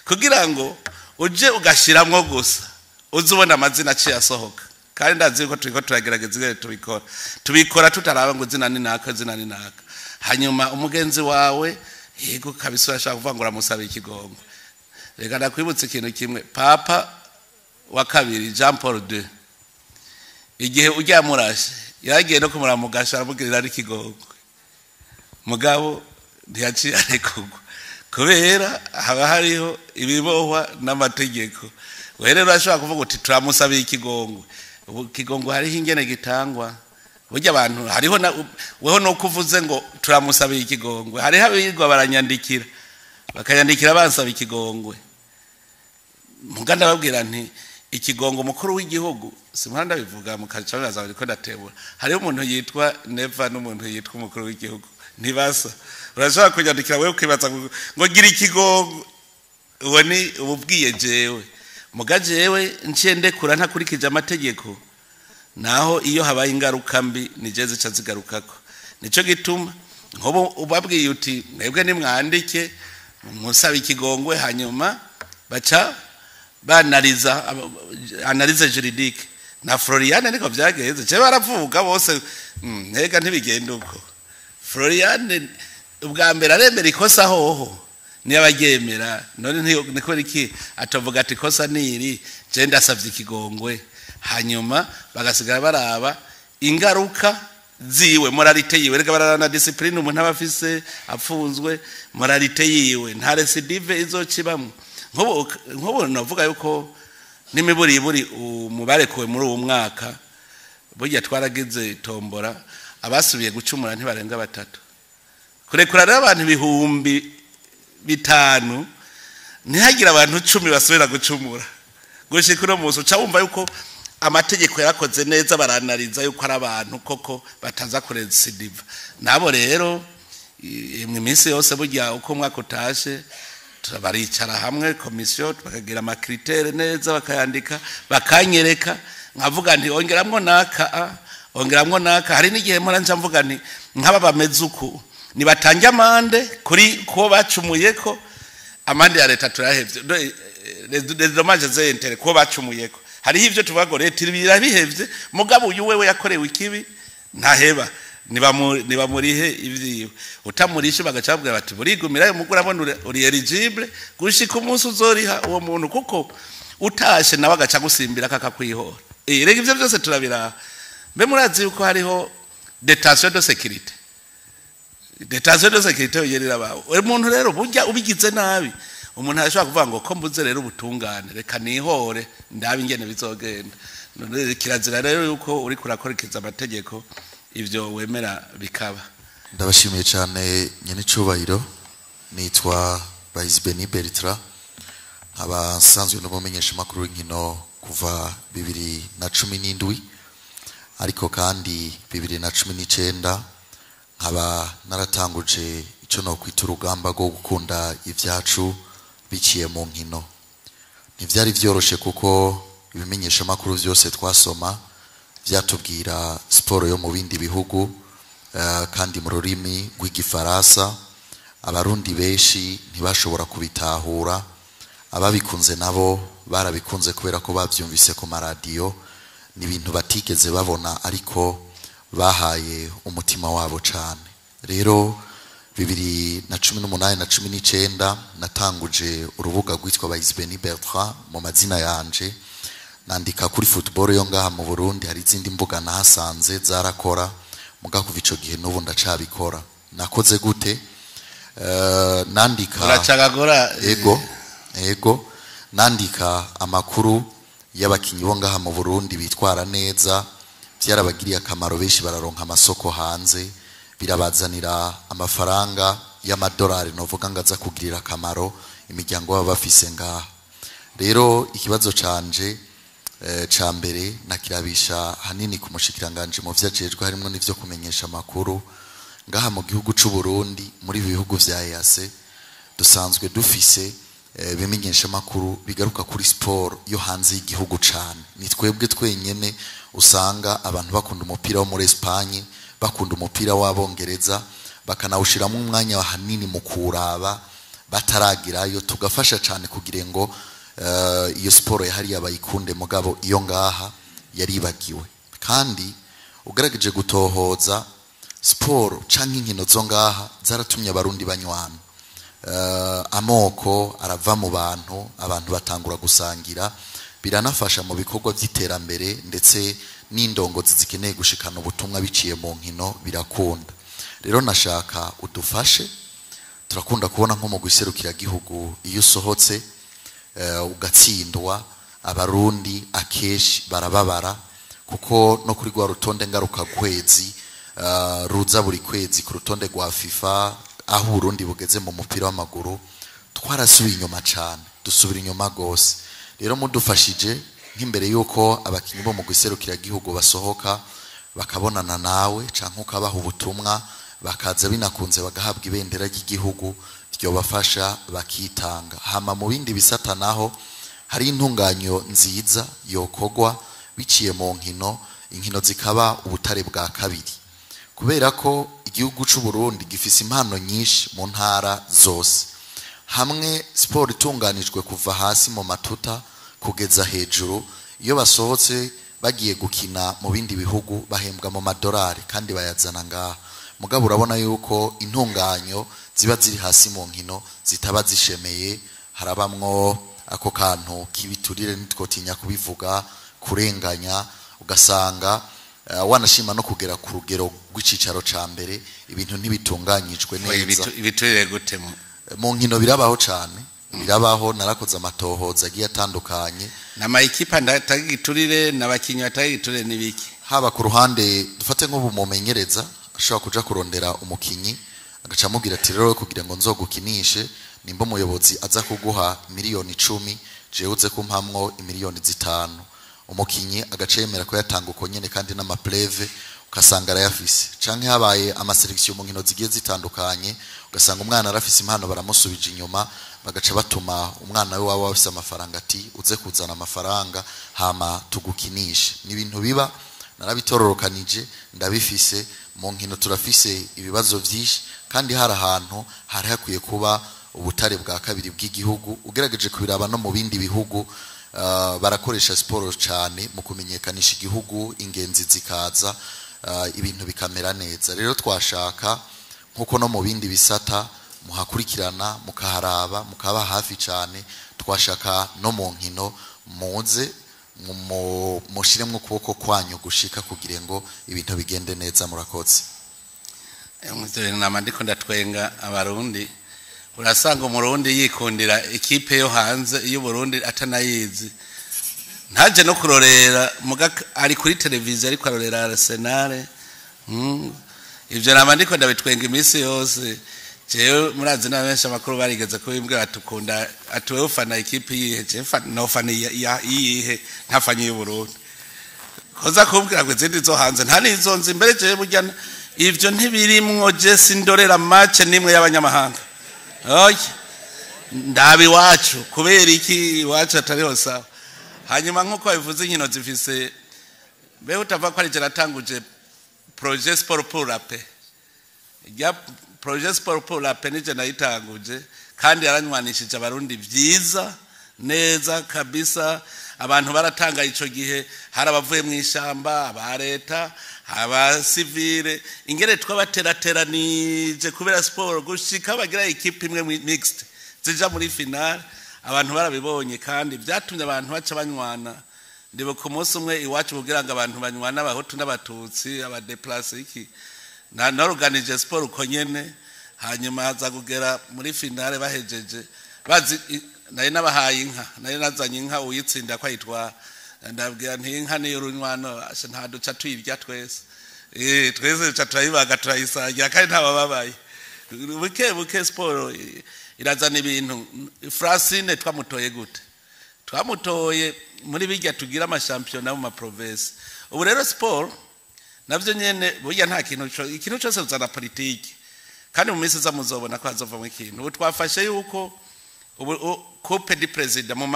kugira ngo uje ugashiramwo gusa uze ubona amazina aciye asohoka. Kandi ndazi yuko turiko turagerageza ingene tubikora tutaraba ngo izina ni naka, izina ni naka. Hanyuma umugenzi wawe, yego kabisa, urashaka kuvuga ngo uramusaba ikigongo. Reka ndakwibutsa ikintu kimwe. Papa wa kabiri Jean Paul II, igihe ujya murashe, yaragiye no kumuramugasha, aramugirira n'ikigongo, mugabo ntiyaciye arekurwa kubera haba hariho ibibohwa n'amategeko. Wewe rero urashobora kuvuga uti turamusabiye ikigongwe. Ubu ikigongwe hariho ingene gitangwa. Burya abantu hariho na weho nuko uvuze ngo turamusabiye ikigongwe, hariho abigwa baranyandikira, bakanyandikira bansaba ikigongwe. Muga ndababwira nti ikigongo mukuru w'igihugu simhora ndabivuga, mukaca bibaza bariko ndatebura. Hariho umuntu yitwa Neva n'umuntu yitwa umukuru w'igihugu, ntibasa. Urashobora kunyandikira wewe ukibaza ngo gira ikigongo, uwo ni ububwiye jewe. Muga jewe nciye ndekura ntakurikije amategeko, naho iyo habaye ingaruka mbi nije zica zigarukako. Nico gituma nkobo ubabwiye uti mwebwe nimwandike musaba ikigongwe, hanyuma baca banaliza analyse juridique. Na Floriane niko byagenze, je baravuga bose ntega ntibigenda uko. Floriane ubwa mbere aremera ikosa hoho niyo abaryemera. None niko iki atavuga ati ikosa niri, je ndasavye ikigongwe, hanyuma bagasigara baraba ingaruka ziwe, moralité yiwe. Reka bararana discipline umuntu aba afise apfunzwe, moralité yiwe, nta récidive izocibamwo. Nk'ubu navuga yuko N'imiburiburi umubarekuwe muri uwo mwaka, burya twaragize tombora, abasubiye gucumura ntibarenga 3. Kurekura rero abantu 5000 ntihagire abantu 10 basubira gucumura gushika uno munsi, uca wumva yuko amategeko yarakoze neza, baranariza yuko ari abantu koko bataza kuresidiva. Nabo rero imwe minsi yose burya uko umwaka utashe baricara hamwe komisiyo, bakagira ama critères neza, bakayandika, bakanyereka, nkavuga nti ongeramwo naka, ongeramwo naka. Hari n'igihe mpora nca mvuga nti nk'aba bameze uku nibatange amande kuri kubo bacumuyeko, amande ya leta turahevye, les dommages et intérêts kubo bacumuyeko. Hariho ivyo tuvuga ngo leta irabihevye, mugabo uyu wewe yakorewe ikibi ntaheba, nibamurihe ivyiwe. Utamurishe bagaca babwira bati burigumira mugura abona uri éligible gushika umunsi uzoriha uwo muntu, kuko utashe nawe agaca gusimbira kakakwihora. Rega ivyo byose turabiraha. Mbe murazi yuko hariho détention de sécurité? Détention de sécurité yerera bawe umuntu rero burya ubigize nabi, umuntu arashobora kuvuga ngo ko mbuze rero ubutungane, reka nihore ndabe ingene bizogenda. None kirazira rero yuko uri kurakurikiza amategeko ivyo wemera bikaba. Ndabashimiye cyane nyene icubahiro. Nitwa Bahizi Beni Bertrand, nkaba nsanzwe n'umumenyesha makuru w'inkino kuva 2017, ariko kandi 2019 nkaba naratanguje ico no kwita urugamba rwo gukunda ivyacu biciye mu nkino. Ntivyari vyoroshe kuko ibimenyesha makuru vyose twasoma vyatubwira siporo yo mu bindi bihugu, kandi mu rurimi rw'igifaransa. Abarundi benshi ntibashobora kubitahura, ababikunze nabo barabikunze kubera ko bavyumvise ku maradiyo, ni ibintu batigeze babona ariko bahaye umutima wabo cane. Rero 2018 na 19 natanguje urubuga rwitwa Bahizi Beni Bertrand mu mazina yanje, nandika kuri football yo ngaha mu Burundi. Hari izindi mbuga nahasanze zarakora, muga kuva ico gihe n'ubu ndacabikora. Nakoze gute? Nandika Uracagagura. Ego, nandika amakuru y'abakinyi bo ngaha mu Burundi bitwara neza, byarabagiriye akamaro, benshi bararonka amasoko hanze, birabazanira amafaranga y'amadolari, novuga ngo aza kugirira akamaro imiryango baba bafise ngaha. Rero ikibazo canje ca mbere nakirabisha hanini ku mushikiranganje mu vyajejwe, harimwo n'ivyo kumenyesha amakuru. Ngaha mu gihugu c'u Burundi, muri ibi bihugu vya EAC, dusanzwe dufise bimenyesha makuru bigaruka kuri sport yo hanze y'igihugu cane. Ni twebwe twenyene usanga abantu bakunda umupira wo muri Espagne, bakunda umupira w'abongereza, bakanawushiramwo umwanya hanini mu kuraba bataragirayo. Tugafasha cane kugira ngo iyo siporo yahariye bayikunde, mugabo iyo ngaha yaribagiwe. Kandi ugerageje gutohoza, siporo canke inkino zo ngaha zaratumye abarundi banywana, amoko arava mu bantu, abantu batangura gusangira, biranafasha mu bikorwa by'iterambere, ndetse n'indongozi zikeneye gushikana ubutumwa biciye mu nkino birakunda. Rero nashaka udufashe, turakunda kubona nko mu guserukira gihugu iyo usohotse ugatsindwa, abarundi akeshi barababara, kuko no kuri rwa rutonde ngaruka kwezi ruza buri kwezi ku rutonde rwa FIFA aho Burundi bugeze mu mupira w'amaguru, twarasubiye inyuma cyane, dusubira inyuma gose. Rero mudufashije nk'imbere yuko abakinyi bo mu guserukira gihugu basohoka bakabonana nawe canke ukabaha ubutumwa, bakaza binakunze bagahabwa ibendera ry'igihugu, ryobafasha bakitanga. Hama mu bindi bisata naho hari intunganyo nziza yokogwa biciye mu nkino, inkino zikaba ubutare bwa kabiri, kubera ko igihugu c'u Burundi gifise impano nyinshi mu ntara zose. Hamwe siporo itunganijwe kuva hasi mu matuta kugeza hejuru, iyo basohotse bagiye gukina mu bindi bihugu bahembwa mu madolari kandi bayazana ngaha. Mugabo urabona yuko intunganyo ziba ziri hasi mu nkino zitaba zishemeye, harabamwo ako kantu k'ibiturire, ntitwotinya kubivuga, kurenganya, ugasanga wanashima no kugera ku rugero rw'icicaro ca mbere ibintu ntibitunganyijwe neza. Ibiturire gute mu nkino? Birabaho cane. Birabaho, narakoze amatohoza agiye atandukanye. N'ama équipes atanga igiturire, n'abakinyi batanga igiturire, n'ibiki? Haba ku ruhande, dufate nk'ubu mumenyereza ashobora kuja kurondera umukinyi, agaca amubwira ati: "Rero kugira ngo nzogukinishe, nimba umuyobozi aza kuguha 10 miliyoni, jewe uze kumpamwo 5 miliyoni." Umukinyi agaca yemera ko yatanga uko nyene, kandi n'ama preuves ugasanga arayafise. Canke habaye ama sélections mu nkino zigiye zitandukanye, ugasanga umwana arafise impano, baramusubije inyuma, bagaca batuma umwana we waba afise amafaranga ati: "Uze kuzana amafaranga hama tugukinishe." Ni ibintu biba, narabitororokanije, ndabifise. Mu nkino turafise ibibazo vyinshi, kandi hari ahantu hari hakwiye kuba ubutare bwa kabiri bw'igihugu. Ugerageje kubiraba no mu bindi bihugu, barakoresha siporo cyane mu kumenyekanisha igihugu, ingenzi zikaza, ibintu bikamera neza. Rero twashaka nkuko no mu bindi bisata muhakurikirana, mukaharaba, mukaba hafi cyane, twashaka no mu nkino muze mushiremo ukuboko kwanyu gushika kugira ngo ibintu bigende neza. Murakoze. Ivyo nama ndiko ndatwenga Abarundi. Urasanga Umurundi yikundira ikipe yo hanze y'Uburundi atanayizi, ntaje no kurorera, muga ari kuri televiziyo ariko arorera Arsenal. Ivyo nama ndiko ndabitwenga iminsi yose. Jewe murazi na benshi amakuru barigeze kubimbwira, batukunda ati: "Wewe ufana ikipe yihe?" Jewe nofana iyihe ntafanye y'Uburundi? Koza kumbwira ngo izindi zo hanze nta nizo nzi mbere. Jewe burya ivyo ntibirimwo, je sindorera match nimwe y'abanyamahanga. Oya, ndaba iwacu. Kubera iki iwacu atariho sawa? Hanyuma nk'uko babivuze, inkino zifise mbeho utava ko ari je natanguje projet Sport pour la paix. Rya projet Sport pour la paix nije nayitanguje, kandi yaranywanishije Abarundi vyiza neza kabisa. Abantu baratanga ico gihe, hari abavuye mu ishamba, aba leta, aba civils, ingere twabaterateranije kubera siporo, gushika bagira équipe imwe mixte zija muri finale. Abantu barabibonye, kandi byatumye abantu baca banywana. Ndibuka umunsi umwe iwacu, kugira ngo abantu banywane, Abahutu n'Abatutsi, aba déplacés, iki na norganije siporo uko nyene. Hanyuma haza kugera muri finale, bahejeje bazi nari nabahaye inka, nari nazanye inka, uyitsinda ko ayitwara. Ndabwira nti: "Inka niyo urunywano." Asha, nta duca tuyirya twese, twese duca turayibaga, turayisangira, kandi ntabababaye. Buke buke siporo irazana ibintu. Francine twamutoye gute? Twamutoye muri bijya tugira amashampiyona mu ma provinces. Ubu rero siporo navyo nyene burya nta kintu ikintu cyose uzana politiki, kandi mu minsi iza muzobona ko hazovamo ikintu. Ubu twafashe yuko ubu coupe du président mu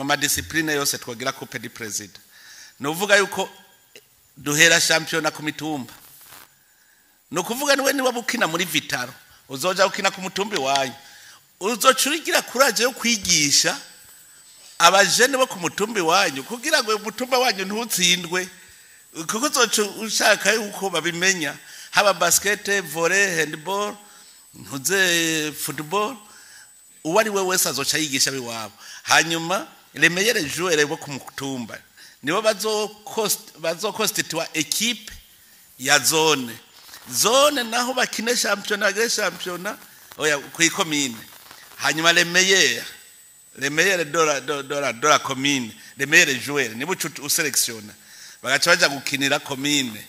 ma disciplines yose twogira coupe du président. Ni uvuga yuko duhera shampiyona ku mitumba. Ni ukuvuga niwe niba ukina muri Vital'O, uzoja gukina ku mutumbi wanyu, uzoca urigira courage yo kwigisha abajene bo ku mutumbi wanyu kugira ngo umutumba wanyu ntutsindwe, kuko uzoca ushaka yuko babimenya, haba basket, volley, handball, ntuze football, uwo ari we wese azoca yigisha abiwabo. Hanyuma les meilleurs joueurs bo ku mutumba nibo bazokonstitua équipe ya zone. Zone naho bakine shampiyona, bagire shampiyona oya ku ikomine. Hanyuma les meilleurs de la commune, les meilleurs joueurs nibo uselectiona, bagaca baja gukinira commune.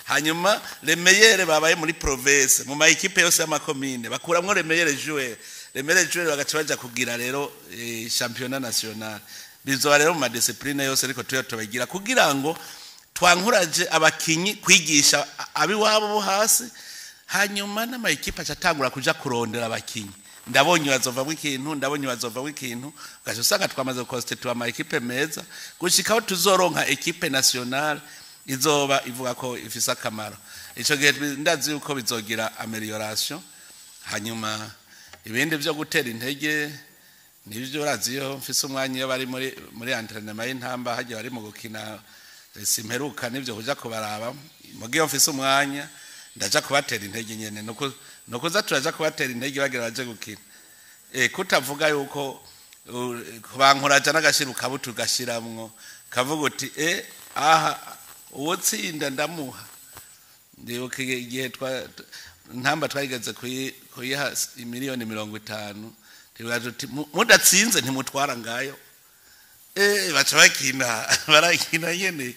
Hanyuma les meilleurs babaye muri province, mu ma équipes yose y'amakomine, bakuramwo les meilleurs joueurs. Les meilleurs joueurs bagaca baja kugira rero championnat national. Bizoba rero mu ma disciplines yose, ariko tuyo tubagira kugira ngo twankuraje abakinyi kwigisha abiwabo bo hasi. Hanyuma n'ama équipes aca atangura kuja kurondera abakinyi. Ndabonye bazovamwo ikintu, ndabonye bazovamwo ikintu, ugaca usanga twamaze gukonstitua ama équipes meza, gushikaho tuzoronka équipe nationale izoba ivuga ko ifise akamaro. Ico gihe ndazi yuko bizogira amélioration. Hanyuma ibindi vyo gutera intege nivyo, urazi iyo mfise umwanya, iyo bari muri entraînement y'Intamba, hagiye bari mu gukina, simperuka nivyo kuja kubaraba. Mugihe iyo mfise umwanya ndaja kubatera intege nyene, nuko za turaja kubatera intege bagira baje gukina. Kutavuga yuko kubankuraja n'agashira ukabutu ugashiramwo, kavuga uti: "Aha uwutsinda ndamuha." Ndibuka igihe twa Ntamba twageze kuyiha 50 miliyoni. Ntibaje uti mudatsinze ntimutwara ngayo. Baca bakina, barakina nyene.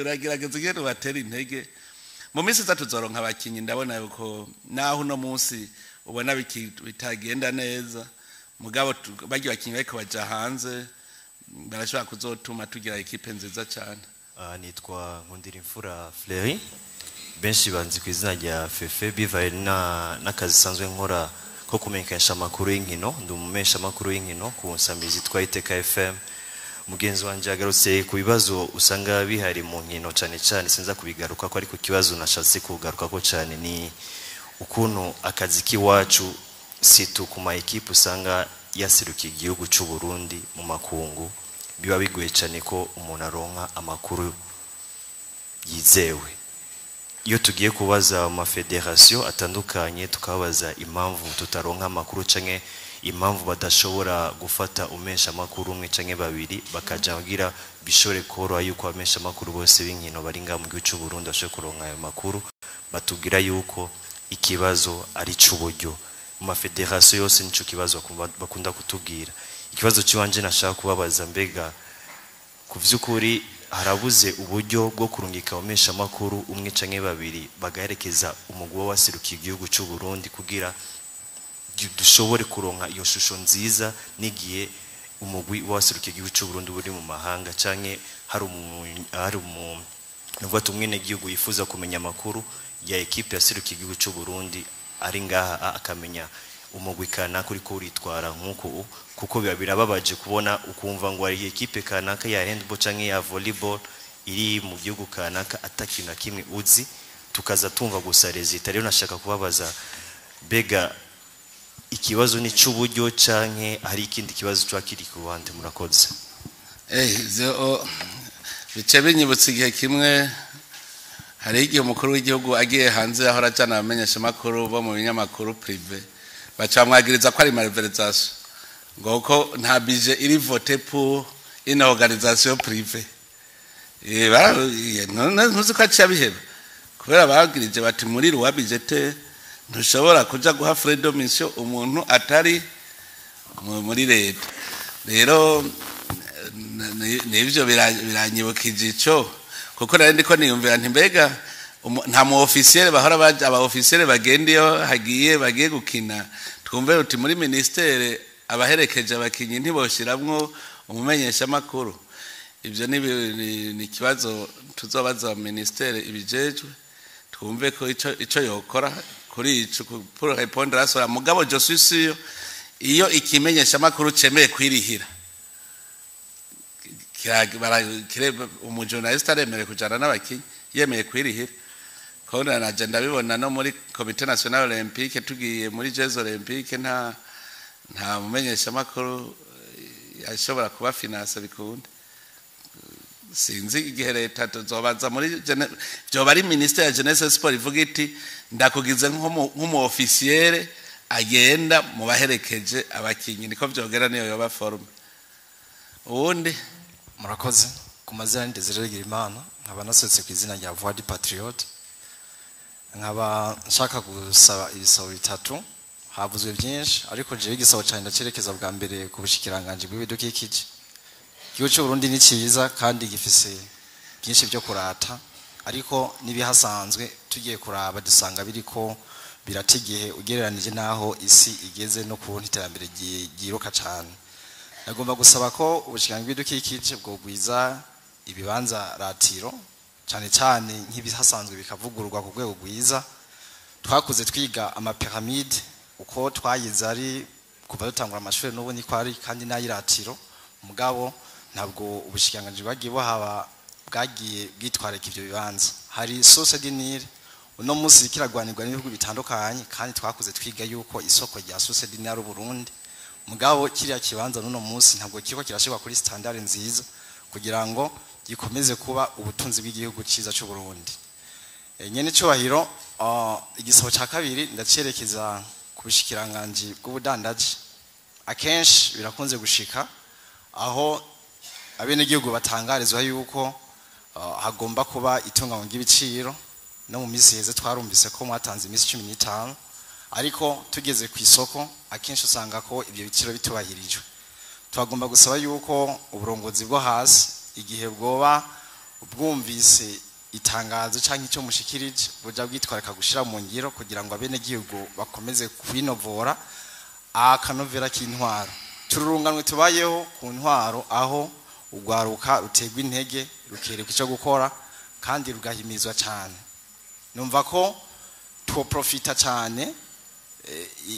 Uragerageza ingene ubatera intege. Mu minsi iza tuzoronka abakinyi, ndabona yuko naho uno munsi ubona bitagenda neza, mugabo barya bakinyi bariko baja hanze barashobora kuzotuma tugira ekipe nziza cyane. Nitwa Nkundirimfura Fleury, benshi banzi ku izina rya Fefe, bivaye n'akazi sanzwe nkora ko kumenyekanisha amakuru y'inkino. Ndi umumenyesha amakuru y'inkino ku nsamizi yitwa Iteka FM. Mugenzi wanje yagarutse ku bibazo usanga bihari mu nkino cyane cyane, sinza kubigaruka ko, ariko ikibazo nashatse kugaruka ko cyane ni ukuntu akazi k'iwacu situ ku ma ekipe usanga yaserukiye igihugu cy'u Burundi mu makungu, biba bigoye cyane ko umuntu aronka amakuru yizewe. Iyo tugiye kubaza mu mafederasiyo atandukanye, tukababaza impamvu tutaronka amakuru canke impamvu badashobora gufata umesha amakuru umwe canke babiri bakaja kugira bishobore koroha yuko abamesha amakuru bose b'inkino bari ngaha mu gihugu cy'u Burundi bashobore kuronka ayo makuru, batubwira yuko ikibazo ari c'uburyo. Mu mafederasiyo yose nico kibazo bakunda kutubwira. Ikibazo cy'iwanje nashaka kubabaza, mbega ku vy'ukuri harabuze uburyo bwo kurungika abamesha amakuru umwe canke babiri bagaherekeza umugwi waserukiye igihugu cy'u Burundi kugira dushobore kuronka iyo shusho nziza n'igihe umugwi waserukiye igihugu cy'u Burundi uri mu mahanga, canke hari nuvuga ati umwenegihugu yifuza kumenya amakuru ya ekipe yaserukiye igihugu cy'u Burundi ari ngaha, akamenya umugwi kanaka uriko uritwara nk'uku, kuko biba birababaje kubona ukumva ngo hari ekipe kanaka ya handball canke ya volleyball iri mu gihugu kanaka atakintu na kimwe uzi, tukaza tumva gusa résultat. Rero nashaka kubabaza, mbega ikibazo ni c'uburyo canke hari ikindi kibazo cyo kiri ku ruhande? Murakoze. Ivyo bice binyibutsa igihe kimwe hari igihe umukuru w'igihugu agiye hanze ahora ajana abamenyesha makuru bo mu binyamakuru privé, baca bamwagiriza ko ari malversation, ngo ko nta budget iri voté pour une organisation privée. Ntuzi ko aciye abiheba kubera bagirije bati muri loi budgétaire ntushobora kuja guha frais de mission umuntu atari muri leta. Rero nivyo biranyibukije ico, kuko nari ndiko niyumvira nti mbega nta mu officiel bahora baja, aba officiel bagenda iyo hagiye bagiye gukina, twumve uti muri ministère abaherekeje abakinyi ntiboshiramwo umumenyesha makuru. Ivyo ni ikibazo tuzobaza ministère ibijejwe, twumve ko ico yokora kuri ico pour répondre à cela. Mugabo je suis sûr, iyo ikimenyesha makuru cemeye kwirihira, umujournaliste aremerewe kujana n'abakinyi yemeye kwirihira. Kona naje ndabibona no muri Comité National Olympique, tugiye muri Jeux Olympiques, nta mumenyesha makuru yashobora kuba finance bikunda. Sinzi igihe leta tuzobaza muri vyoba ari ministère ya jeunesse et sport ivuga iti ndakugize nk'umu officiel agenda mu baherekeje abakinyi, niko vyogera, niyo yoba forme ubundi. Murakoze. Ku mazina ni Desire Girimana, nkaba nasohotse ku izina rya Voix du Patriote, nkaba nshaka gusaba ibisabo bitatu. Havuzwe byinshi, ariko jewe igisabo cyane ndacerekeza bwa mbere ku bushikiranganji bw'ibidukikije. Igihugu cy'u Burundi ni cyiza kandi gifise byinshi byo kurata, ariko n'ibihasanzwe tugiye kuraba dusanga biriko birata igihe ugereranije n'aho isi igeze no kubona iterambere ryiruka cyane. Nagomba gusaba ko ubushikiranganji bw'ibidukikije bwogwiza ibibanza ratiro, cyane cyane nk'ibihasanzwe bikavugururwa ku rwego rwiza. Twakuze twiga amapyramide uko twayize ari kuva dutangura amashuri, n'ubu niko ari kandi n'ayiratiro, mugabo ntabwo ubushikiranganji bwagiye buhaba bwagiye bwitwararika ivyo bibanza. Hari source du Nil uno munsi kiragwanirwa n'ibihugu bitandukanye, kandi twakuze twiga yuko isoko rya source du Nil ari Burundi, mugabo kiriya kibanza n'uno munsi ntabwo kiriko kirashirwa kuri standard nziza kugira ngo gikomeze kuba ubutunzi bw'igihugu ciza c'u Burundi. Nyene cyubahiro, igisabo ca kabiri ndacerekeza ku bushikiranganji bw'ubudandaji. Akenshi birakunze gushika aho abenegihugu batangarizwa yuko hagomba kuba itunganywa ry'ibiciro. No mu minsi iheze twarumvise ko mwatanze iminsi 15. Ariko tugeze ku isoko akenshi usanga ko ibyo biciro bitubahirijwe. Twagomba gusaba yuko uburongozi bwo hasi, igihe bwoba bwumvise itangazo cyangwa icyo mushikirije, buja bwitwararika gushira mu ngiro kugira ngo abenegihugu bakomeze kwinovora akanovera k'intwaro. Tururunganwe tubayeho ku ntwaro aho urwaruka ruterwa intege, rukerekwa icyo gukora kandi rugahimizwa cyane. Numva ko twoprofita cyane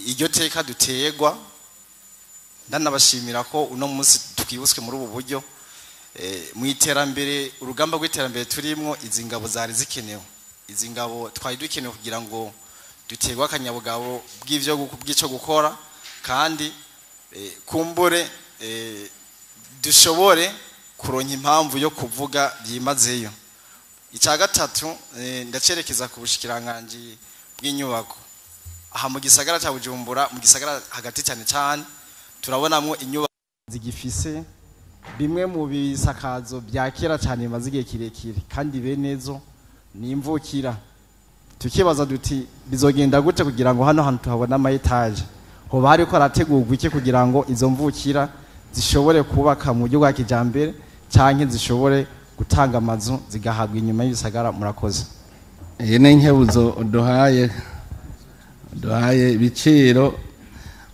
iryo teka duterwa. Ndanabashimira ko uno munsi twibutswe muri ubu buryo mu iterambere, urugamba rw'iterambere turimwo. Izi ngabo zari zikenewe, izi ngabo twari dukenewe kugira ngo duterwe akanyabugabo bw'ivyo bw'ico gukora, kandi kumbure dushobore kuronka impamvu yo kuvuga byimazeyo. Icya gatatu ndacerekeza ku bushikiranganji bw'inyubako. Aha mu gisagara cya Bujumbura, mu gisagara hagati cyane cyane, turabonamwo inyubako zigifise bimwe mu bisakazo bya kera cyane bimaze igihe kirekire, kandi benezo ni imvukira. Tukibaza duti: bizogenda gute kugira ngo hano hantu tuhabone ama étages? Hoba hariko harategurwa iki kugira ngo izo mvukira zishobore kubaka mu buryo bwa kijambere, canke zishobore gutanga amazu zigahabwa inyuma y'ibisagara? Murakoze. Iyi ni inkebuzo uduhaye. Ibiciro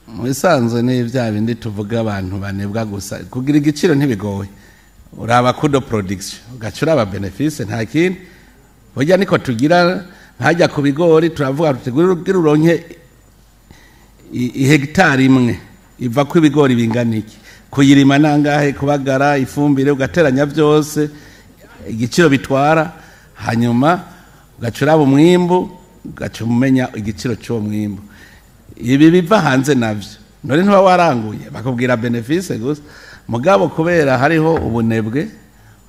mu bisanzwe ni bya bindi tuvuga, abantu banebwa gusa. Kugira igiciro ntibigoye, uraba coût de production, ugaca uraba bénéfice, nta kindi. Burya niko tugira ntajya ku bigori, turavuga tuti: kugira uronke ihegitari imwe iva ko ibigori bingana iki, kuyirima nangahe, kubagara, ifumbire, ugateranya byose igiciro bitwara, hanyuma ugaca uraba umwimbu, ugaca umenya igiciro cy'uwo mwimbu. Ibi biva hanze navyo none ntuba waranguye, bakubwira bénéfice gusa. Mugabo kubera hariho ubunebwe,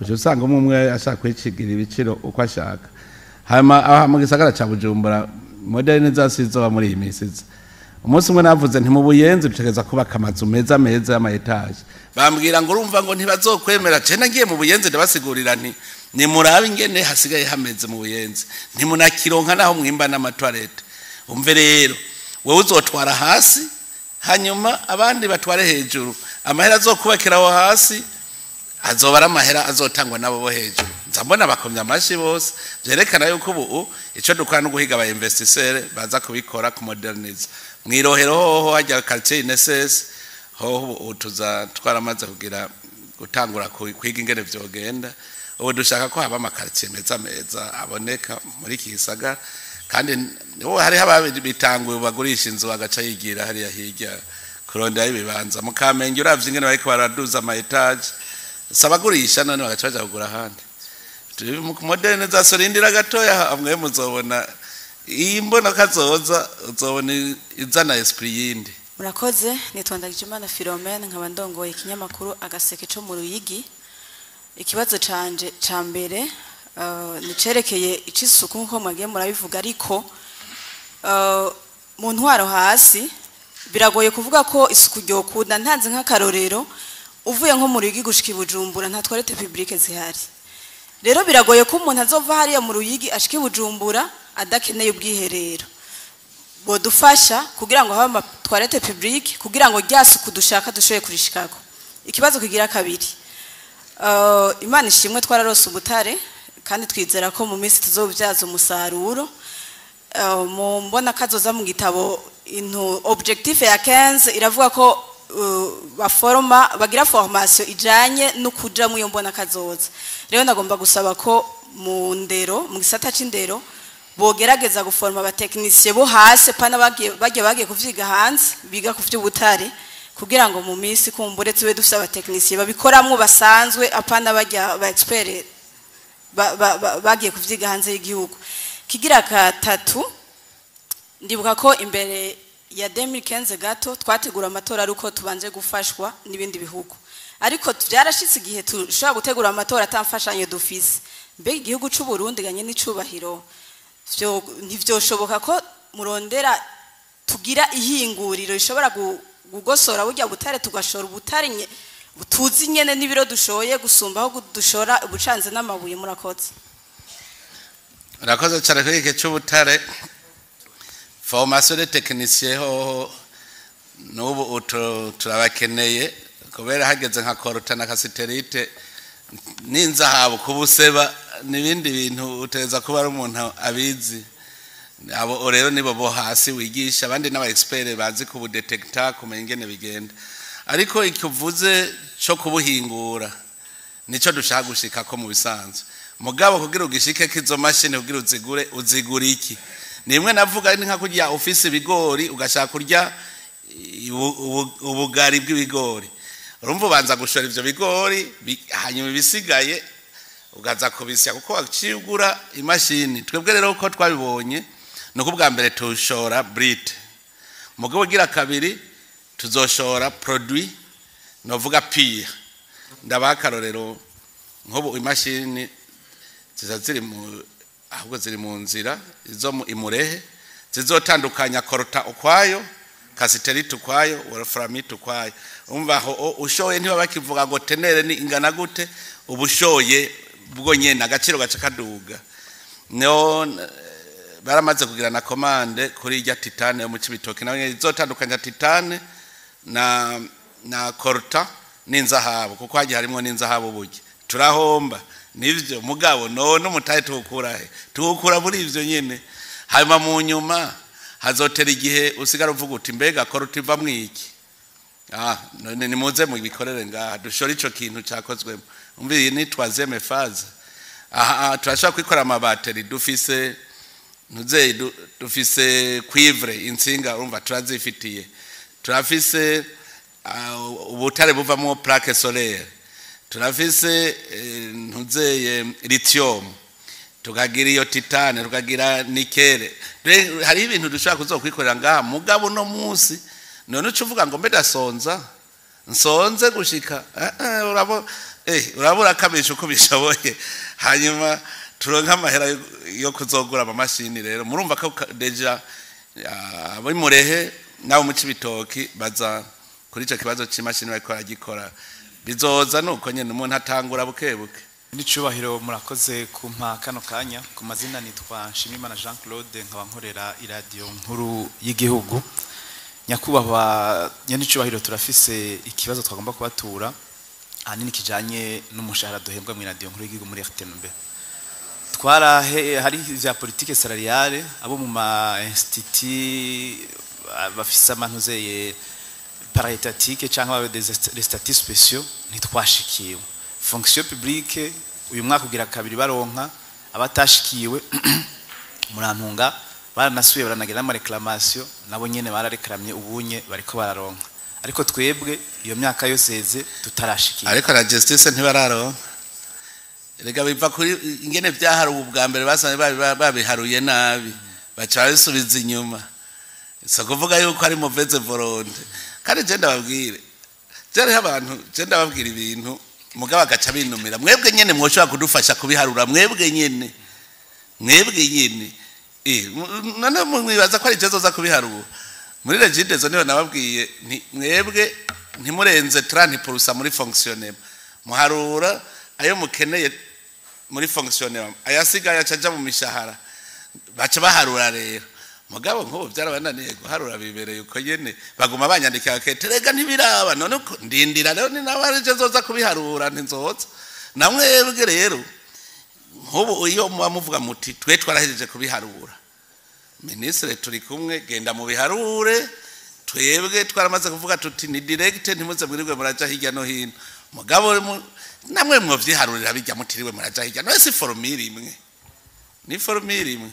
uca usanga umwe umwe ashaka kwicigira ibiciro uko ashaka. Hanyuma aha mu gisagara ca Bujumbura, modernisation izoba muri iyi minsi iza. Umunsi umwe navuze nti: mu Buyenzi dutegereza kubaka amazu meza meza y'ama étages. Bambwira ngo: urumva ngo ntibazokwemera. Je nagiye mu Buyenzi, ndabasigurira nti: nimurabe ingene hasigaye hameze mu Buyenzi, ntimunakironka naho mwimba n'ama toilettes. Umve rero, wewe uzotwara hasi, hanyuma abandi batware hejuru. Amahera azokubakira aho hasi azoba ari amahera azotangwa nabo bo hejuru. Nza mbona bakomye amashi bose, vyerekana yuko ubu ico dukora no guhiga aba investisseurs baza kubikora, ku moderniza. Mw'irohero hoho, hajya quartier INSS hoho, ubu tuza twaramaze kugira gutangura kwiga ingene vyogenda. Ubu dushaka ko haba ama quartiers meza meza aboneka muri iki gisagara. Kandi ubu hariho ababitanguye, bagurisha inzu bagaca yigira hariya hirya kurondera ibibanza mu Kamenge. Uravye ingene bariko baraduza ama étages, sabagurisha none bagaca baja kugura ahandi. Modernisation, rindira gatoya, amwe muzobona iyi mbona kazoza, uzobona izana esprit yindi. Murakoze. Nitwa Ndagijimana Philomene, nkaba ndongoye ikinyamakuru Agaseke co mu Ruyigi. Ikibazo canje ca mbere nicerekeye ic'isuku, nkuko mwagiye murabivuga. Ariko mu ntwaro hasi biragoye kuvuga ko isuku ryokunda. Ntanze nk'akarorero, uvuye nko mu Ruyigi gushika i Bujumbura nta toilettes publiques zihari. Rero biragoye ko umuntu azova hariya mu Ruyigi ashika i Bujumbura adakeneye ubwiherero. Bodufasha kugira ngo habe ama toilettes publiques, kugira ngo rya suku dushaka dushoboye kurishikako. Ikibazo kigira kabiri, Imana ishimwe, twararose ubutare kandi twizera ko mu minsi tuzobyaza umusaruro. Mu mbona kazoza, mu gitabo intu objectif ya 15 iravuga ko baforoma, bagira formation ijanye no kuja mu iyo mbona kazoza. Rero nagomba gusaba ko mu ndero, mu gisata c'indero, bogerageza guforma aba techniciens bo hasi, pana bagiye kuvyiga hanze, biga ku vy'ubutare, kugira ngo mu minsi kumbure tube dufise aba techniciens babikoramwo basanzwe, apana bajya ba expert bagiye kuvyiga hanze y'igihugu. Kigira katatu, ndibuka ko imbere ya 2015 gato twategura amatora ari uko tubanje gufashwa n'ibindi bihugu, ariko byarashitse igihe tushobora gutegura amatora atamfashanyo dufise. Mbega igihugu c'u Burundi ganye n'icubahiro, ntivyoshoboka ko murondera tugira ihinguriro rishobora kugosora burya butare, tugashora ubutare tuzi nyene n'ibiro dushoye, gusumba aho dushora ubucanze n'amabuye? Murakoze. Urakoze cyane. Kuri iki cy'ubutare, Formation de technicien hoho n'ubu turabakeneye, kubera hageze nka coltan na cassitérite n'inzahabu kubuseba n'ibindi bintu uteza kuba ari umuntu abizi. Abo rero nibo bo hasi wigisha, abandi n'aba expert bazi kubudetecta, kumenya ingene bigenda. Ariko ikivuze cyo kubuhingura nico dushaka gushika ko mu bisanzwe. Mugabo kugira ugishike kizo mashini, kugira uzigure, uzigura iki? Nimwe navuga, ni nka kurya ufise ibigori ugashaka kurya ubugari bw'ibigori. Urumva ubanza gushora ivyo bigori, hanyuma ibisigaye ugaza kubisya, kuko waciye ugura imashini. Twebwe rero uko twabibonye ni uko ubwa mbere tushora brut, mugabo ugira kabiri tuzoshora produit novuga pire. Ndabaha akarorero: nk'ubu imashini ziza ziri mu, ahubwo ziri mu nzira, izo mu imurehe zizotandukanya coltan ukwayo, cassitérite ukwayo, wolframite ukwayo. Umva aho ushoye ntiba bakivuga ngo teneur ni ingana gute, ubushoye bwo nyene agaciro gaca kaduga. No baramaze kugira na commande kuri irya titane yo mu Cibitoke, nawe nyene izotandukanya titane na coltan n'inzahabu, kuko hagiye harimo n'inzahabu. Burya turahomba nivyo, mugabo none umutahe tuwukura he? Tuwukura muri ivyo nyene. Hanyuma mu nyuma hazotera igihe usigara uvuga uti: "Mbega coltan iva mwiki? Ah, none nimuze mu bikorere ngaha, dushore ico kintu cyakozwemo." Umva, iyi ni troisième phase. Aha turashobora kwikora amabateri, dufise ntuze, dufise cuivre, insinga urumva turazifitiye, turafise ubutare buvamo plaque solaire, turafise ntuzeye lithium, tukagira iyo titane, tukagira nickel. Hari ibintu dushobora kuzokwikorera ngaha. Mugabo no munsi none uca uvuga ngo mbe dasonza nsonze gushika urabura akamisha uko bishoboye, hanyuma turonka amahera yo kuzogura amamashini. Rero murumva ko déjà abo murehe nabo mu Cibitoki baza kuri ico kibazo c'imashini bariko baragikora. Bizoza nuko nyene umuntu atangura buke buke. N'icubahiro, murakoze kumpa kano kanya. Ku mazina nitwa Nshimiyimana Jean Claude, nkaba nkorera iradiyo nkuru y'igihugu. Nyakubahwa nyenicubahiro, turafise ikibazo twagomba kubatura, ahanini kijanye n'umushahara duhembwa mu iradiyo nkuru y'igihugu, muri RTNB. Twarahe hari vya politique salariale, abo mu ma institut bafise amantuzeye paraétatique cyangwa des statuts spéciaux ntitwashikiwe. Fonction publique uyu mwaka ugira kabiri baronka, abatashikiwe murantunga baranasuye baranagira n'ama réclamation, nabo nyene barareklamye, ubunye bariko bararonka, ariko twebwe iyo myaka yose heze tutarashikiwe. Ariko na justice ntibararonka. Rega biva kuri ingene vyaharuwe ubwa mbere, basanze babiharuye nabi, baca babisubiza inyuma. Si kuvuga yuko ari mauvaise volonté. Kandi je ndababwire, je hariho abantu, je ndababwira ibintu mugabo agaca binumira. Mwebwe nyene mwoshobora kudufasha kubiharura, mwebwe nyene, mwebwe nyene. None mwibaza ko ari je zoza kubiharura muri Regideso? Niho nababwiye nti mwebwe ntimurenze 30% muri fonctionnement, muharura ayo mukeneye muri fonctionnement, ayasigaye acaja mu mishahara. Baca baharura rero. Mugabo nk'ubu byarabananiye guharura, bibereye uko nyene, baguma banyandikira kete: "Rega ntibiraba." None uko ndindira rero ni nawe ari je nzoza kubiharura? Ntinzoza na mwebwe. Rero nk'ubu iyo muba muvuga muti twe twarahejeje kubiharura, minisitiri turi kumwe, genda mu biharure. Twebwe twaramaze kuvuga tuti ni direct, ntimuze mwirirwe muraja hirya no hino. Mugabo namwe mwovyiharurira bijya mutiriwe muraja hirya no, si formule imwe, ni formule imwe.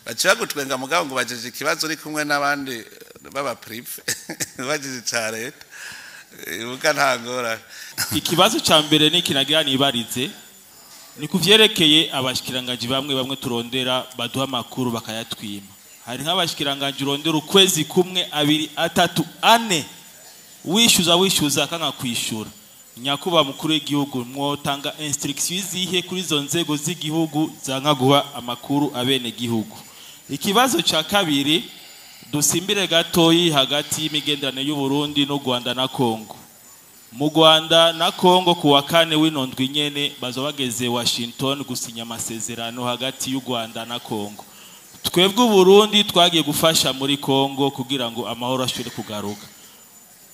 Baca bagutwenga. Mugabo ngo bajeje ikibazo uri kumwe n'abandi b'aba privé, bajeje ca leta, ubuga nta ngorane. Ikibazo ca mbere ni kinagira nibarize, ni kuvyerekeye abashikiranganji bamwe bamwe turondera baduha amakuru bakayatwima. Hari nk'abashikiranganji urondera ukwezi kumwe, abiri, atatu, ane, wishyuza wishyuza akanga kwishura. Nyakubahwa mukuru w'igihugu, mwotanga instruction izihe kuri izo nzego z'igihugu zanka guha amakuru abene gihugu? Ikibazo ca kabiri, dusimbire gatoyi hagati y'imigenderanire y'u Burundi n'u Rwanda na Congo. Mu Rwanda na Congo, ku wa kane w'inondwi nyene bazoba bageze Washington gusinya amasezerano hagati y'u Rwanda na Congo. Twebwe Burundi twagiye gufasha muri Kongo kugira ngo amahoro ashobore kugaruka.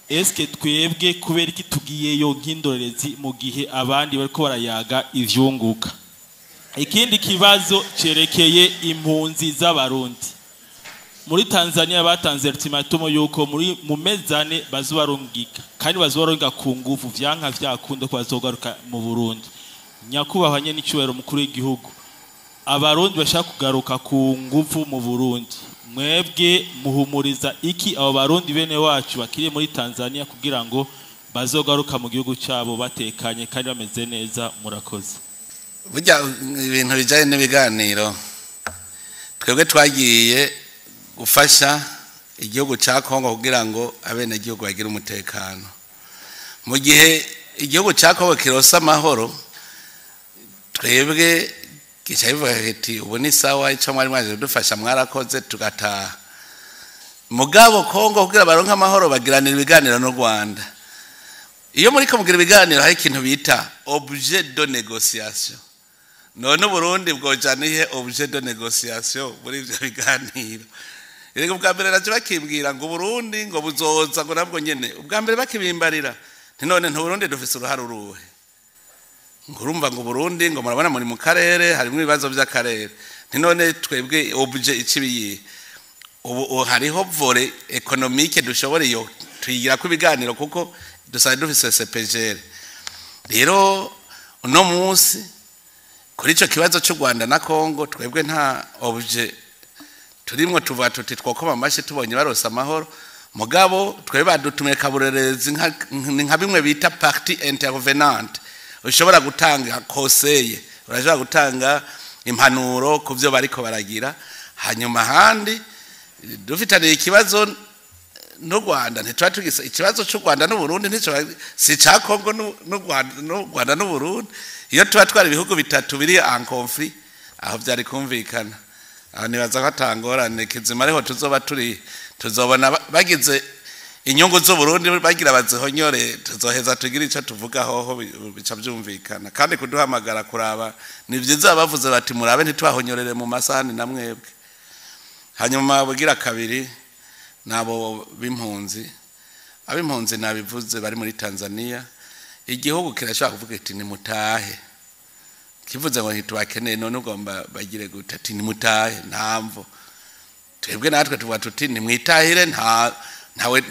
Eske twebwe kubera iki tugiyeyo nk'indorerezi mu gihe abandi bariko barayaga ivyunguka? Ikindi kibazo cerekeye impunzi z'Abarundi muri Tanzania. Batanze ultimatum yuko muri mu mezane bazobarungika, kandi bazobarungika ku nguvu, vyanka vyakunda ko bazogaruka mu Burundi. Nyakubahwa nye n'icyubahiro mukuru w'igihugu, Abarundi bashaka kugaruka ku nguvu mu Burundi, mwebwe muhumuriza iki abo Barundi bene wacu bakiri muri Tanzania kugira ngo bazogaruka mu gihugu cyabo batekanye kandi bameze neza? Murakoze. Burya ibintu bijyanye n'ibiganiro, twebwe twagiye gufasha igihugu cya Kongo kugira ngo abenegihugu bagire umutekano. Mu gihe igihugu cya Kongo kirosa amahoro, twebwe gica bivuga kiti: "Ubu ni sawa, icyo mwari mwaje kudufasha mwarakoze," tugataha. Mugabo Kongo kugira baronke amahoro bagiranira ibiganiro n'u Rwanda. Iyo muri ko mugira ibiganiro, hari ikintu bita objet de négociation. None Uburundi bwojana ihe objet de négociation muri ivyo biganiro? Erega ubwa mbere naje bakimbwira ngo Burundi ngo buzoza, ngo nabwo nyene ubwa mbere bakibimbarira nti: "None ntu Burundi dufise uruhare uruhe?" Ngo urumva ngo Burundi ngo murabona muri mu karere harimo ibibazo by'akarere. Nti none twebwe objet ikibiye ubu hariho volet économique dushobora, iyo tuyigira ko ibiganiro kuko dusanzwe dufise CEPGL. Rero uno munsi kuri ico kibazo cy'u Rwanda na Kongo, twebwe nta objet turimwo. Tuvuga tuti twokoma amashyi tubonye barose amahoro. Mugabo twebwe badutumiye kaburerezi nka bimwe bita partie intervenante. Ushobora gutanga conseil, urashobora gutanga impanuro ku byo bariko baragira. Hanyuma ahandi dufitaniye ikibazo n'u Rwanda, ntituba tugise ikibazo cy'u Rwanda n'u Burundi, ntico si ca Kongo n'u Rwanda n'u Burundi. Iyo tuba twari ibihugu bitatu biri en conflit, aho byari kumvikana. Aho nibaza ko atangorane kizima ariho tuzoba turi, tuzobona bagize inyungu z'Uburundi bagira bazihonyore, tuzoheza tugire icyo tuvuga hoho bica byumvikana. Kandi kuduhamagara kuraba ni byiza, bavuze bati: "Murabe ntitwahonyorere mu masahani na mwebwe." Hanyuma bugira kabiri nabo b'impunzi. Ab'impunzi nabivuze bari muri Tanzania, igihugu kirashobora kuvuga iti: "Nimutahe." Kivuze ngo ntitubakeneye, none ugomba bagire gute? Ati: "Nimutahe," ntamvo. Twebwe natwe tuvuga tuti: "Nimwitahire." Nta ntawe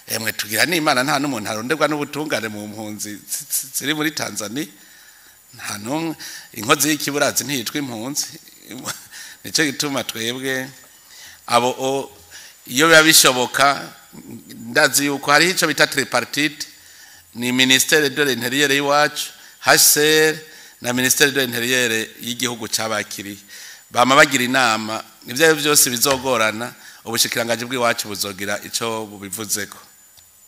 emwe tugira n'Imana, nta n'umuntu aronderwa n'ubutungane mu mpunzi ziri muri Tanzania, nta n'umwe. Inkozi y'ikiburazi ntiyitwa impunzi. Nicyo gituma twebwe abo iyo biba bishoboka, ndazi yuko hariho icyo bita tripartite, ni ministère de l'Intérieur y'iwacu, HCR na ministère de l'Intérieur y'igihugu cabakiriye, bama bagira inama. Ibyo ari byo byose bizogorana, ubushikiranganji bw'iwacu buzogira ico bubivuzeko,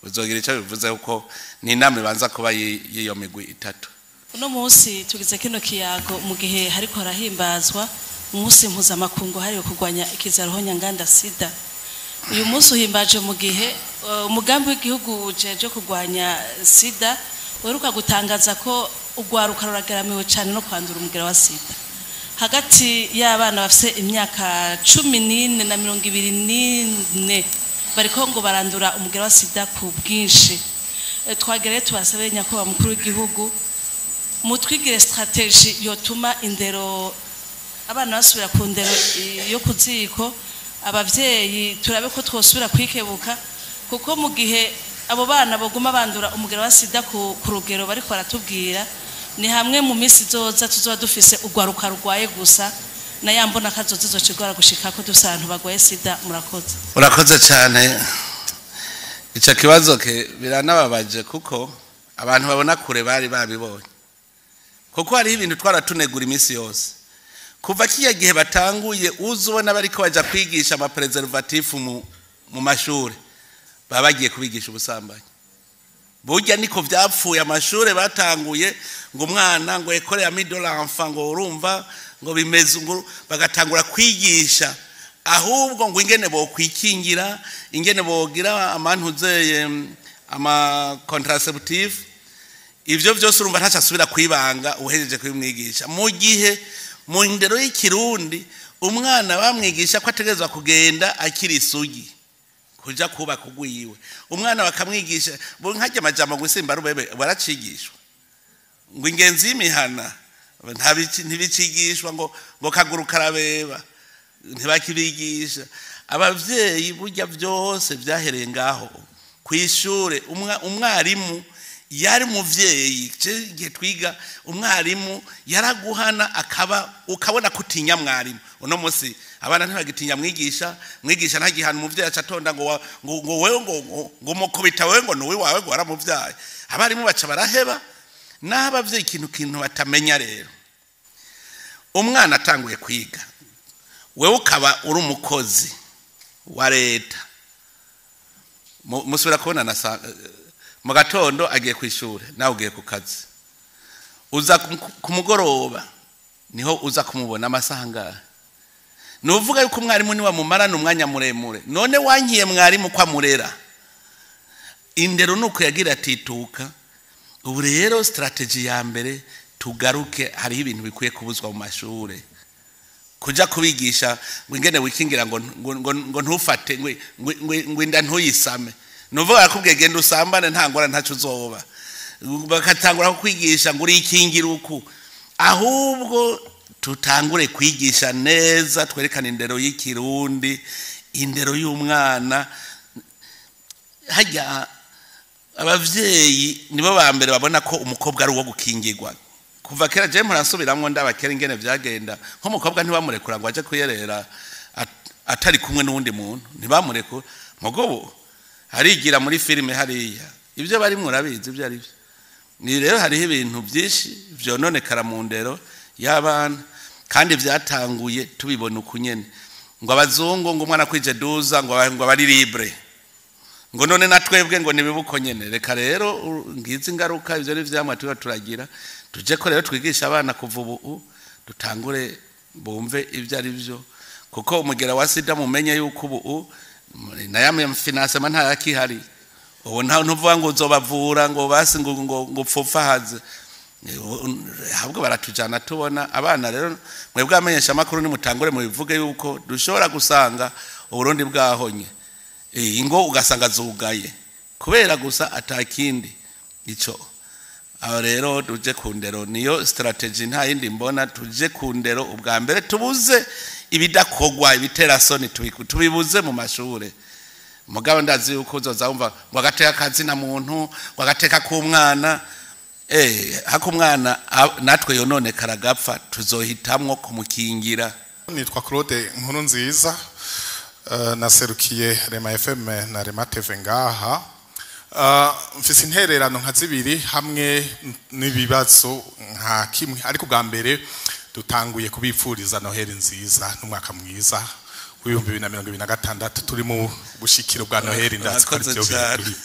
buzogira ico bivuze, kuko ni inama ibanza kuba y'iyo migwi itatu. Uno munsi tugize kino kiyago mu gihe hariko harahimbazwa umunsi mpuzamakungu hariwe kurwanya ikiza ruhonyanganda sida. Uyu munsi uhimbaje mu gihe umugambi w'igihugu ujejwe kurwanya sida uheruka gutangaza ko urwaruka ruragaramiwe cyane no kwandura umugera wa sida. Hagati y'abana bafise imyaka 14 na 24 bariko ngo barandura umugera wa sida ku bwinshi. Twagereye tubasabe, nyakubahwa mukuru w'igihugu, mutwigire stratégie yotuma indero, abana basubira ku ndero yo ku ziko. Abavyeyi turabe ko twosubira kwikebuka, kuko mu gihe abo bana boguma bandura umugera wa sida ku rugero bariko baratubwira, ni hamwe mu minsi izoza tuzoba dufise urwaruka rurwaye gusa, na ya mbona kazoza izocigora gushika ko dufise abantu bagwaye sida. Murakoze. Urakoze cyane. Icyo kibazo ke biranababaje, kuko abantu babona kure bari babibonye, kuko hariho ibintu twaratunegura iminsi yose kuva kiya gihe batanguye. Uzi ubona bariko baja kwigisha ama préservatifs mu mashuri, baba bagiye kubigisha ubusambanyi. Burya niko vyapfuye. Amashure batanguye ngo umwana ngo école ya de l'enfant, ngo urumva ngo bimeze ngo bagatangura kwigisha ahubwo ngo ingene bokwikingira, ingene bogira amantuzeye ama contraceptif. Ivyo vyose urumva ntaco asubira kwibanga uhejeje kubimwigisha, mu gihe mu ndero y'ikirundi Umwana bamwigisha ko ategerezwa kugenda akiri isugi kuja kubaka ugwiwe. Umwana bakamwigisha bo nkajya amajambo ngo isimba rubebe baracigishwa, ngo ingenzi y'imihana ntibicigishwa, ngo kaguru karabeba ntibakibigisha. Abavyeyi burya byose byahereye ngaho kwishure. Umwarimu yari muvyeyi, igihe twiga umwarimu yaraguhana akaba ukabona kutinya mwarimu. Uno munsi abana ntibagitinya mwigisha, mwigisha ntagihana umuvyeyi acatonda ngo ngo wewe ngo mukubita wewe ngo nuwi wawe ngo waramuvyaye. Abarimu baca baraheba n'abavyeyi ikintu batamenya. Rero umwana atanguye kwiga, wewe ukaba uri umukozi wa leta, musubira kubona na mu gatondo agiye ku ishure, nawe ugiye ku kazi, uza ku mugoroba niho uza kumubona amasaha angahe? Ni uvuga yuko umwarimu niwe mumarana umwanya muremure. None wankiye mwarimu ko amurera? Indero nuko yagira atituka. Ubu rero strategy ya mbere, tugaruke, hariho ibintu bikwiye kubuzwa mu mashure, kuja kubigisha ngo ingene wikingira, ngo ntufate ngo inda ntuyisame. Nuvuga barakubwiye genda usambane nta ngora ntaco uzoba, bakatangura kukwigisha ngo urikingira uku. Ahubwo tutangure kwigisha neza, twerekane indero y'ikirundi, indero y'umwana. Hajya abavyeyi nibo ba mbere babona ko umukobwa ari uwo gukingirwa kuva kera. Je murasubiramwo ndabakera ingene vyagenda, nk'umukobwa ntibamurekura ngo aje kuyerera atari kumwe n'uwundi muntu, ntibamurekura. Mugobo harigira muri filime hariya ibyo bari murabizi ibyo ari byo. Ni rero hariho ibintu byinshi vyononekara mu ndero y'abana, kandi vyatanguye tubibona ukunyene, ngo abazungu ngo umwana kwije 12 ngo abari libre, ngo none natwebwe ngo nibibuko nyene. Reka rero ngizi ingaruka ivyo ni vyamwa tuba turagira. Tuje ko rero twigisha abana kuva ubu, dutangure bumve ibyo ari byo, kuko umugera wa sida mumenye yuko ubu na financement nta yakihari. Ubu nta ntuvuga ngo uzobavura ngo basi ngo pfupfahaze, ahubwo baratujana tubona abana. Rero mwebwe amenyesha amakuru nimutangure mubivuge yuko dushobora gusanga Uburundi bwahonye, ingo ugasanga zugaye kubera gusa atakindi ico. Aho rero tuje ku ndero, niyo strategy, nta yindi mbona. Tuje ku ndero ubwa mbere, tubuze ibidakogwa, ibitera soni tubibuze mu mashure. Mugabo ndazi yuko uzoza wumva ngo agateka kazina muntu, ngo agateka k'umwana, hako umwana natwe yonone karagapfa, tuzohitamwo kumukingira. Nitwa Claude Nkuru nziza, naserukiye Rema FM na Rema TV ngaha. Mfise intererano nka zibiri hamwe n'ibibazo nka kimwe, ariko bwa mbere dutanguye kubipfuriza Noheli nziza n'umwaka mwiza w'ibihumbi 2026. Turi mu bushikiro bwa Noheli, ndazi ko arivyo biri.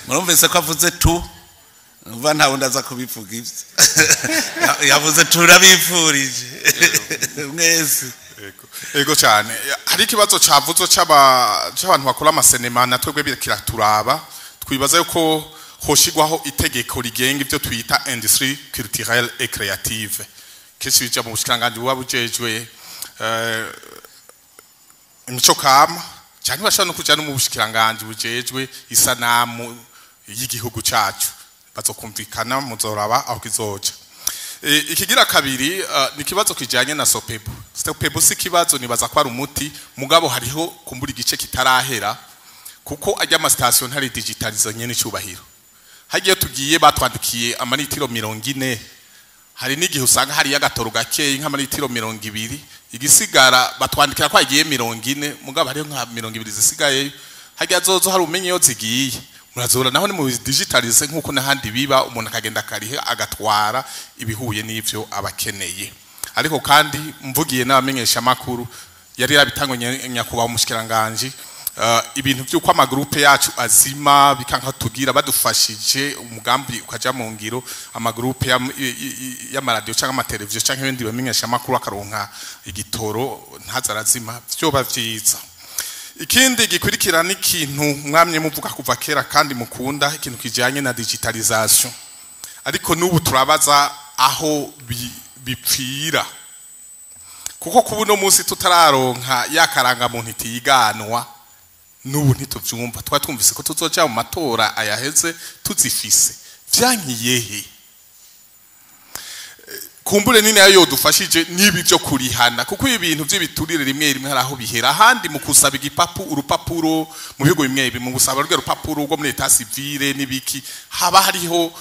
Murumvise ko avuze tu uva nta wundi aza kubivuga ivyo yavuze, turabipfurije mwese. Ego cyane. Hari ikibazo cavuzwe c'abantu bakora amasenema, na twebwe kiraturaba. Twibaza yuko hoshigwaho itegeko rigenga ivyo twita industrie culturelle et créative. Kenshi bija mu bushikiranganji buba bujejwe imico kama, cyane bashobora no kuja no mu bushikiranganji bujejwe isanamu y'igihugu cacu. Bazokumvikana, muzoraba aho kizoja. Ikigira kabiri ni kibazo kijanye na Sopebu. Sopebu si kibazo, nibaza ko ari umuti, mugabo hariho kumbura igice kitarahera, kuko ajya ama station ntari digitalize nyene icubahiro. Hagiye tugiye batwandikiye amaritiro 40, hari n'igihe usanga hari yagatoro gakeye nk'amaritiro 20, igisigara batwandikira ko agiye 40, mugabo hariho nka 20 zisigaye. Hagiye azozo hari umenye yo zigiye, murazora naho ni mu digitalize nkuko nahandi biba, umuntu akagenda karihe agatwara ibihuye n'ivyo abakeneye. Ariko kandi mvugiye n'abamenyesha makuru yari yarabitangwe nyakuba umushikiranganje, ibintu by'uko amagrupe yacu azima bikanka tugira badufashije umugambi ukaja mu ngiro, amagrupe y'amaradio cyangwa amateleviziyo cyangwa ibindi bamenyesha makuru akaronka igitoro ntazarazima, vyoba vyiza. Ikindi gikurikira ni ikintu mwamye muvuga kuva kera kandi mukunda, ikintu kijanye na digitalisation, ariko n'ubu turabaza aho bipfira. Kuko kuba uno munsi tutararonka ya karangamuntu itiganwa, n'ubu ntituvyumva. Twari twumvise ko tuzoja mu matora ayaheze tuzifise, vyankiye he? Kumbure nini yayo yodufashije nibi byo kurihana, kuko ibintu by'ibiturire rimwe rimwe hari aho bihera, ahandi mu kusaba igipapu urupapuro mu bihugu bimwe bimwe, mu gusaba rwe rupapuro rwo muri état civil n'ibiki, haba hariho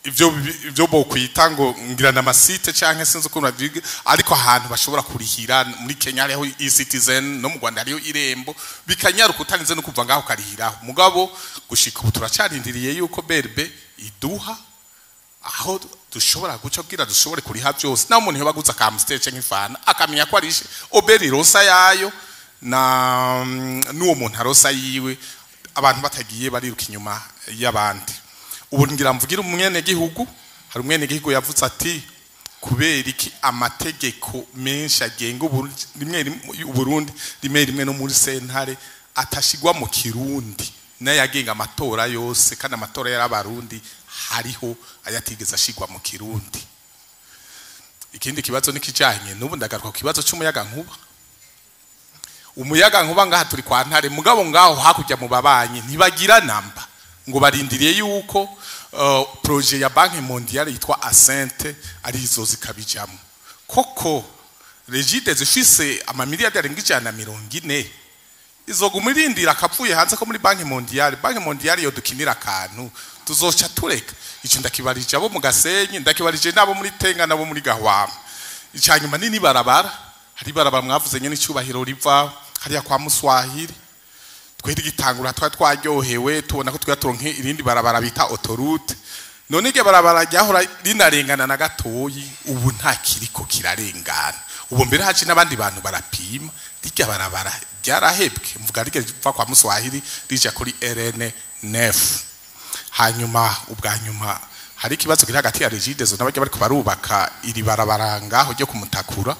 ivyo bokwita ngo ngira na masite canke sinzi ukuntu babivuga, ariko ahantu bashobora kurihira. Muri Kenya hariho e-citizen, no mu Rwanda hariho Irembo, bikanyaruka utarinze no kuva ngaho ukarihiraho. Mugabo gushika ubu turacarindiriye yuko BRB iduha aho dushobora guca kugira dushobore kuriha byose, naho umuntu yobaguza ka Amstel canke Ifanta akamenya ko arishe OBR irosa yayo na n'uwo muntu arosa yiwe, abantu batagiye bariruka inyuma y'abandi. Ubu ngira mvugira umwene gihugu. Hari umwene gihugu yavuze ati: "Kubera iki amategeko menshi agenga Uburundi, rimwe rimwe Uburundi, rimwe rimwe no muri sentare, atashigwa mu Kirundi, n'ayagenga amatora yose, kandi amatora y'Abarundi hariho ayatigeze ashigwa mu Kirundi?" Ikindi kibazo nikijanye n'ubu, ndagaruka ku kibazo c'umuyaga nkuba. Umuyaga nkuba ngaha turi kwa Ntare, mugabo ngaho hakurya mu babanyi ntibagira namba, ngo barindiriye yuko projet ya Banque mondiale yitwa Ascent ari izo zikabijamo. Koko Regideso ifise amamiliyari arenga 140, izoguma irindira akapfuye hanze ko muri Banque mondiale? Banque mondiale yo dukinira akantu tuzoca tureka. Ico ndakibarije abo mu Gasenyi, ndakibarije n'abo muri Tenga, n'abo muri Gahwama. Icanyuma nini barabara, hari barabara mwavuze nyene icubahiro riva hariya kwa Muswahili. Twari gitangura twari twaryohewe, tubona ko twiga turonke irindi barabara bita autoroute. None iryo barabara ryahora rinarengana na gatoyi, ubu nta kiriko kirarengana. Ubu mbere haci n'abandi bantu barapima, rirya barabara ryarahebwe. Mvuga rirya riva kwa Muswahili rija kuri RN 9. Hanyuma ubwa nyuma, hari ikibazo kiri hagati ya Regideso n'abarya bariko barubaka iri barabara ngaho ryo kumutakura.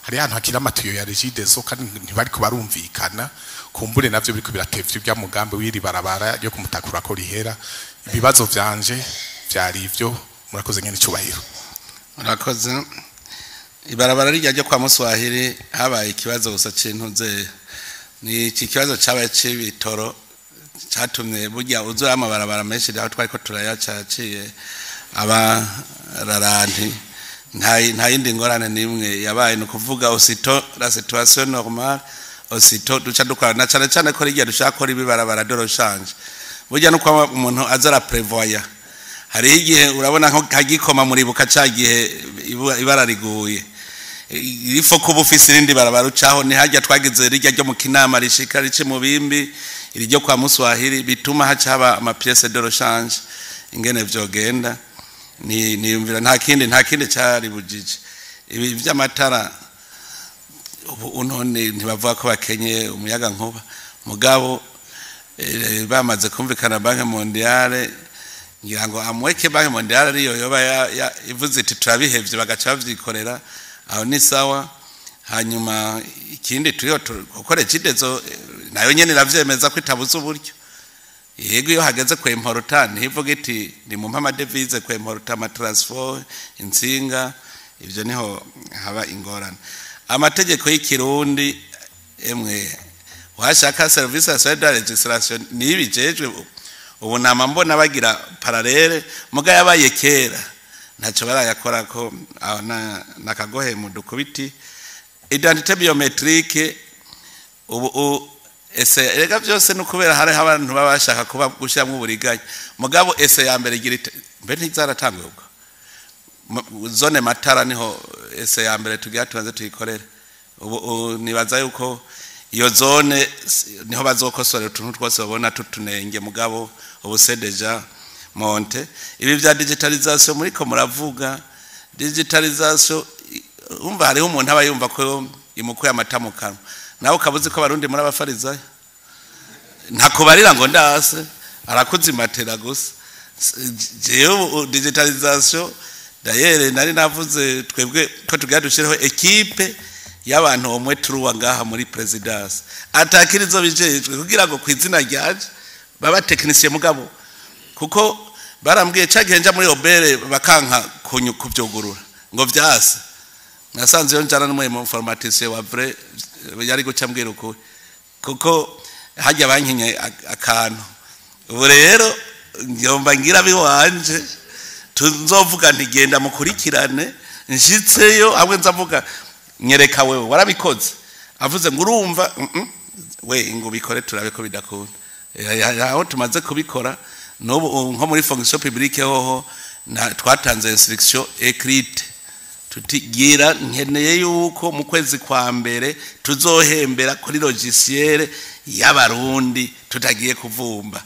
Hari ahantu hakiri amatiyo ya Regideso kandi ntibariko barumvikana. Kumbure navyo biriko biratevya ibya mugambi w'iri barabara ryo kumutakura ko rihera. Ibibazo vyanje vyari ivyo, murakoze nyene icubahiro. Murakoze. Ibarabara rijya ryo kwa Muswahili habaye ikibazo gusa c'intuze, ni iki kibazo cabaye c'ibitoro catumye burya uzura amabarabara menshi aho twari ko turayaca yaciye aba raranti. Nta yindi ngorane n'imwe yabaye. Ni ukuvuga aussitôt la situation normale, aussitôt duca dukora, na cane cane ko rijya dushaka ko ribibarabara de rechange. Burya nuko umuntu aza araprevoya, hariho igihe urabona nko kagikoma, muribuka ca gihe ibara riguye, ifo kuba ufise irindi barabara ucaho. Ni harya twagize rijya ryo mu Kinama rishika rice mu Bimbi, iri ryo kwa Muswahili, bituma haca haba ama pièces de rechange. Ingene vyogenda ni niyumvira nta kindi cari bujije. Ibi vy'amatara ubu none ntibavuga ko bakenye umuyaga nkuba, mugabo bamaze kumvikana Banque mondiale, ngira ngo amweke Banque mondiale ariyo yoba ivuze iti turabihevye, bagaca bavyikorera, aho ni sawa. Hanyuma ikindi turiho kuko Regideso nayo nyene iravyemeza ko itabuze uburyo. Yego, iyo hageze kwemporuta ntivuga iti ni mu mpa amadevize kwemporuta ama transfo, intsinga, ivyo niho haba ingorane. Amategeko y'Ikirundi, emwe washaka Service national de législation nibijejwe. Ubu nama mbona bagira parallèle, muga yabaye kera ntaco barayakora ko aho na nakagohe mu dukubiti. Identité biométrique ubu ese erega byose no kubera hari abantu baba bashaka kuba gushyiramo uburiganya, mugabo essai ya mbere igira mbe ntizaratanguye ubwo zone Matara niho essai ya mbere tugira tubanze tuyikorere. Ubu nibaza yuko iyo zone niho bazokosorera utuntu twose babona tutunenge, mugabo ubu c'est déjà monté. Ibi vya digitalisation muriko muravuga, digitalisation umva hariho umuntu aba yumva ko imukuye amata mu kanwa, nawe ukaba uzi ko Abarundi muri abafarizayo, ntakubarira ngo ndase arakuzimatira gusa. Jewe ubu digitalisation, d'ailleurs nari navuze twebwe ko tugira dushireho équipe y'abantu omwe turuwa ngaha muri présidence atakirizo bijejwe, kugira ngo ku izina ryaje baba technicien, mugabo kuko barambwiye ca gihe nja muri OBR bakanka kuvyugurura ngo vyase. Nasanze yo njana n'umu informaticien wa vrai yari guca mbwira ukuri, kuko hajya bankinye akantu. Ubu rero ngomba ngira biwanje tuzovuga nti genda mukurikirane, nshitseyo hamwe nzavuga nyereka wewe warabikoze, avuze ngo urumva we ngo bikore turabe ko bidakunda. Aho tumaze kubikora n'ubu nko muri fonction publique hoho twatanze instruction écrite tutigira nkeneye yuko mu kwezi kwa mbere tuzohembera kuri logiciel y'abarundi tutagiye kuvumba,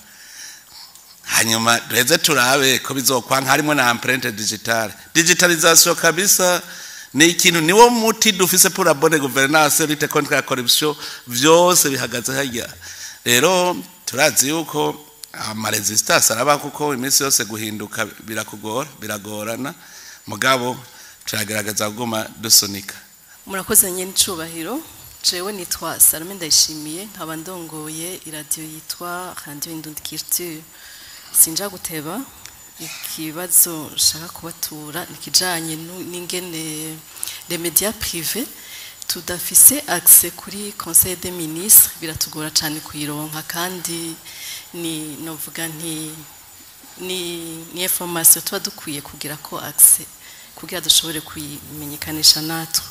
hanyuma duheze turabe ko bizokwanka. Harimo na empreinte digitale, digitalisation kabisa ni ikintu, niwo muti dufise pour la bonne gouvernance, lutte contre la corruption, vyose bihagaze harya. Rero turazi yuko ama résistance araba, kuko iminsi yose guhinduka birakugora, biragorana, mugabo turagerageza kuguma dusunika. Murakoze nyene icubahiro. Jewe nitwa Salome Ndayishimiye, nkaba ndongoye iradiyo yitwa Radio Indundi Culture. Sinja guteba, ikibazo nshaka kubatura nikijanye n'ingene les médias privés tudafise accès kuri Conseil des ministres. Biratugora cyane kuyironka, kandi ni novuga nti ni information tuba dukwiye kugira ko accès kugira dushobore kuyimenyekanisha natwe.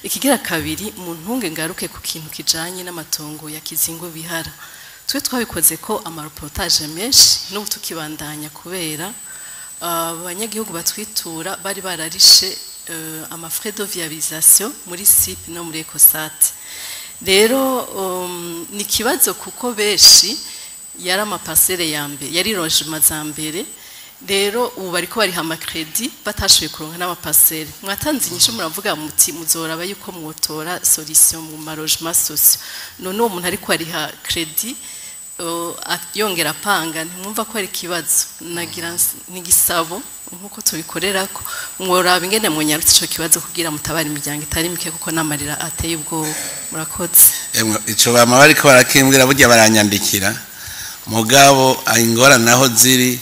Ikigira kabiri, mu ntunge ngaruke ku kintu kijanye n'amatongo ya Kizingo Bihara. Twe twabikoze ko ama reportage menshi, n'ubu tukibandanya, kubera abanyagihugu batwitura bari bararishe ama frais de viabilisation muri SIP no muri Ecosat. Rero ni kibazo kuko benshi yari ama parcelles ya mbere, yari logement za mbere. Rero ubu bariko bariha ama crédit, batashoboye kuronka n'ama parcelles. Mwatanze inyishu, muravuga muti muzoraba yuko mwotora solution mu ma logements sociaux. None uwo muntu ariko ariha crédit yongera apanga, ntimwumva ko ari ikibazo? Nagira n'igisabo, nkuko tubikorerako, mworaba ingene munyarutse ico kibazo kugira mutabara imiryango itari mike, kuko n'amarira ateye ubwoba. Murakoze. Emwe, ico bama bariko barakimbwira, burya baranyandikira, mugabo ingorane naho ziri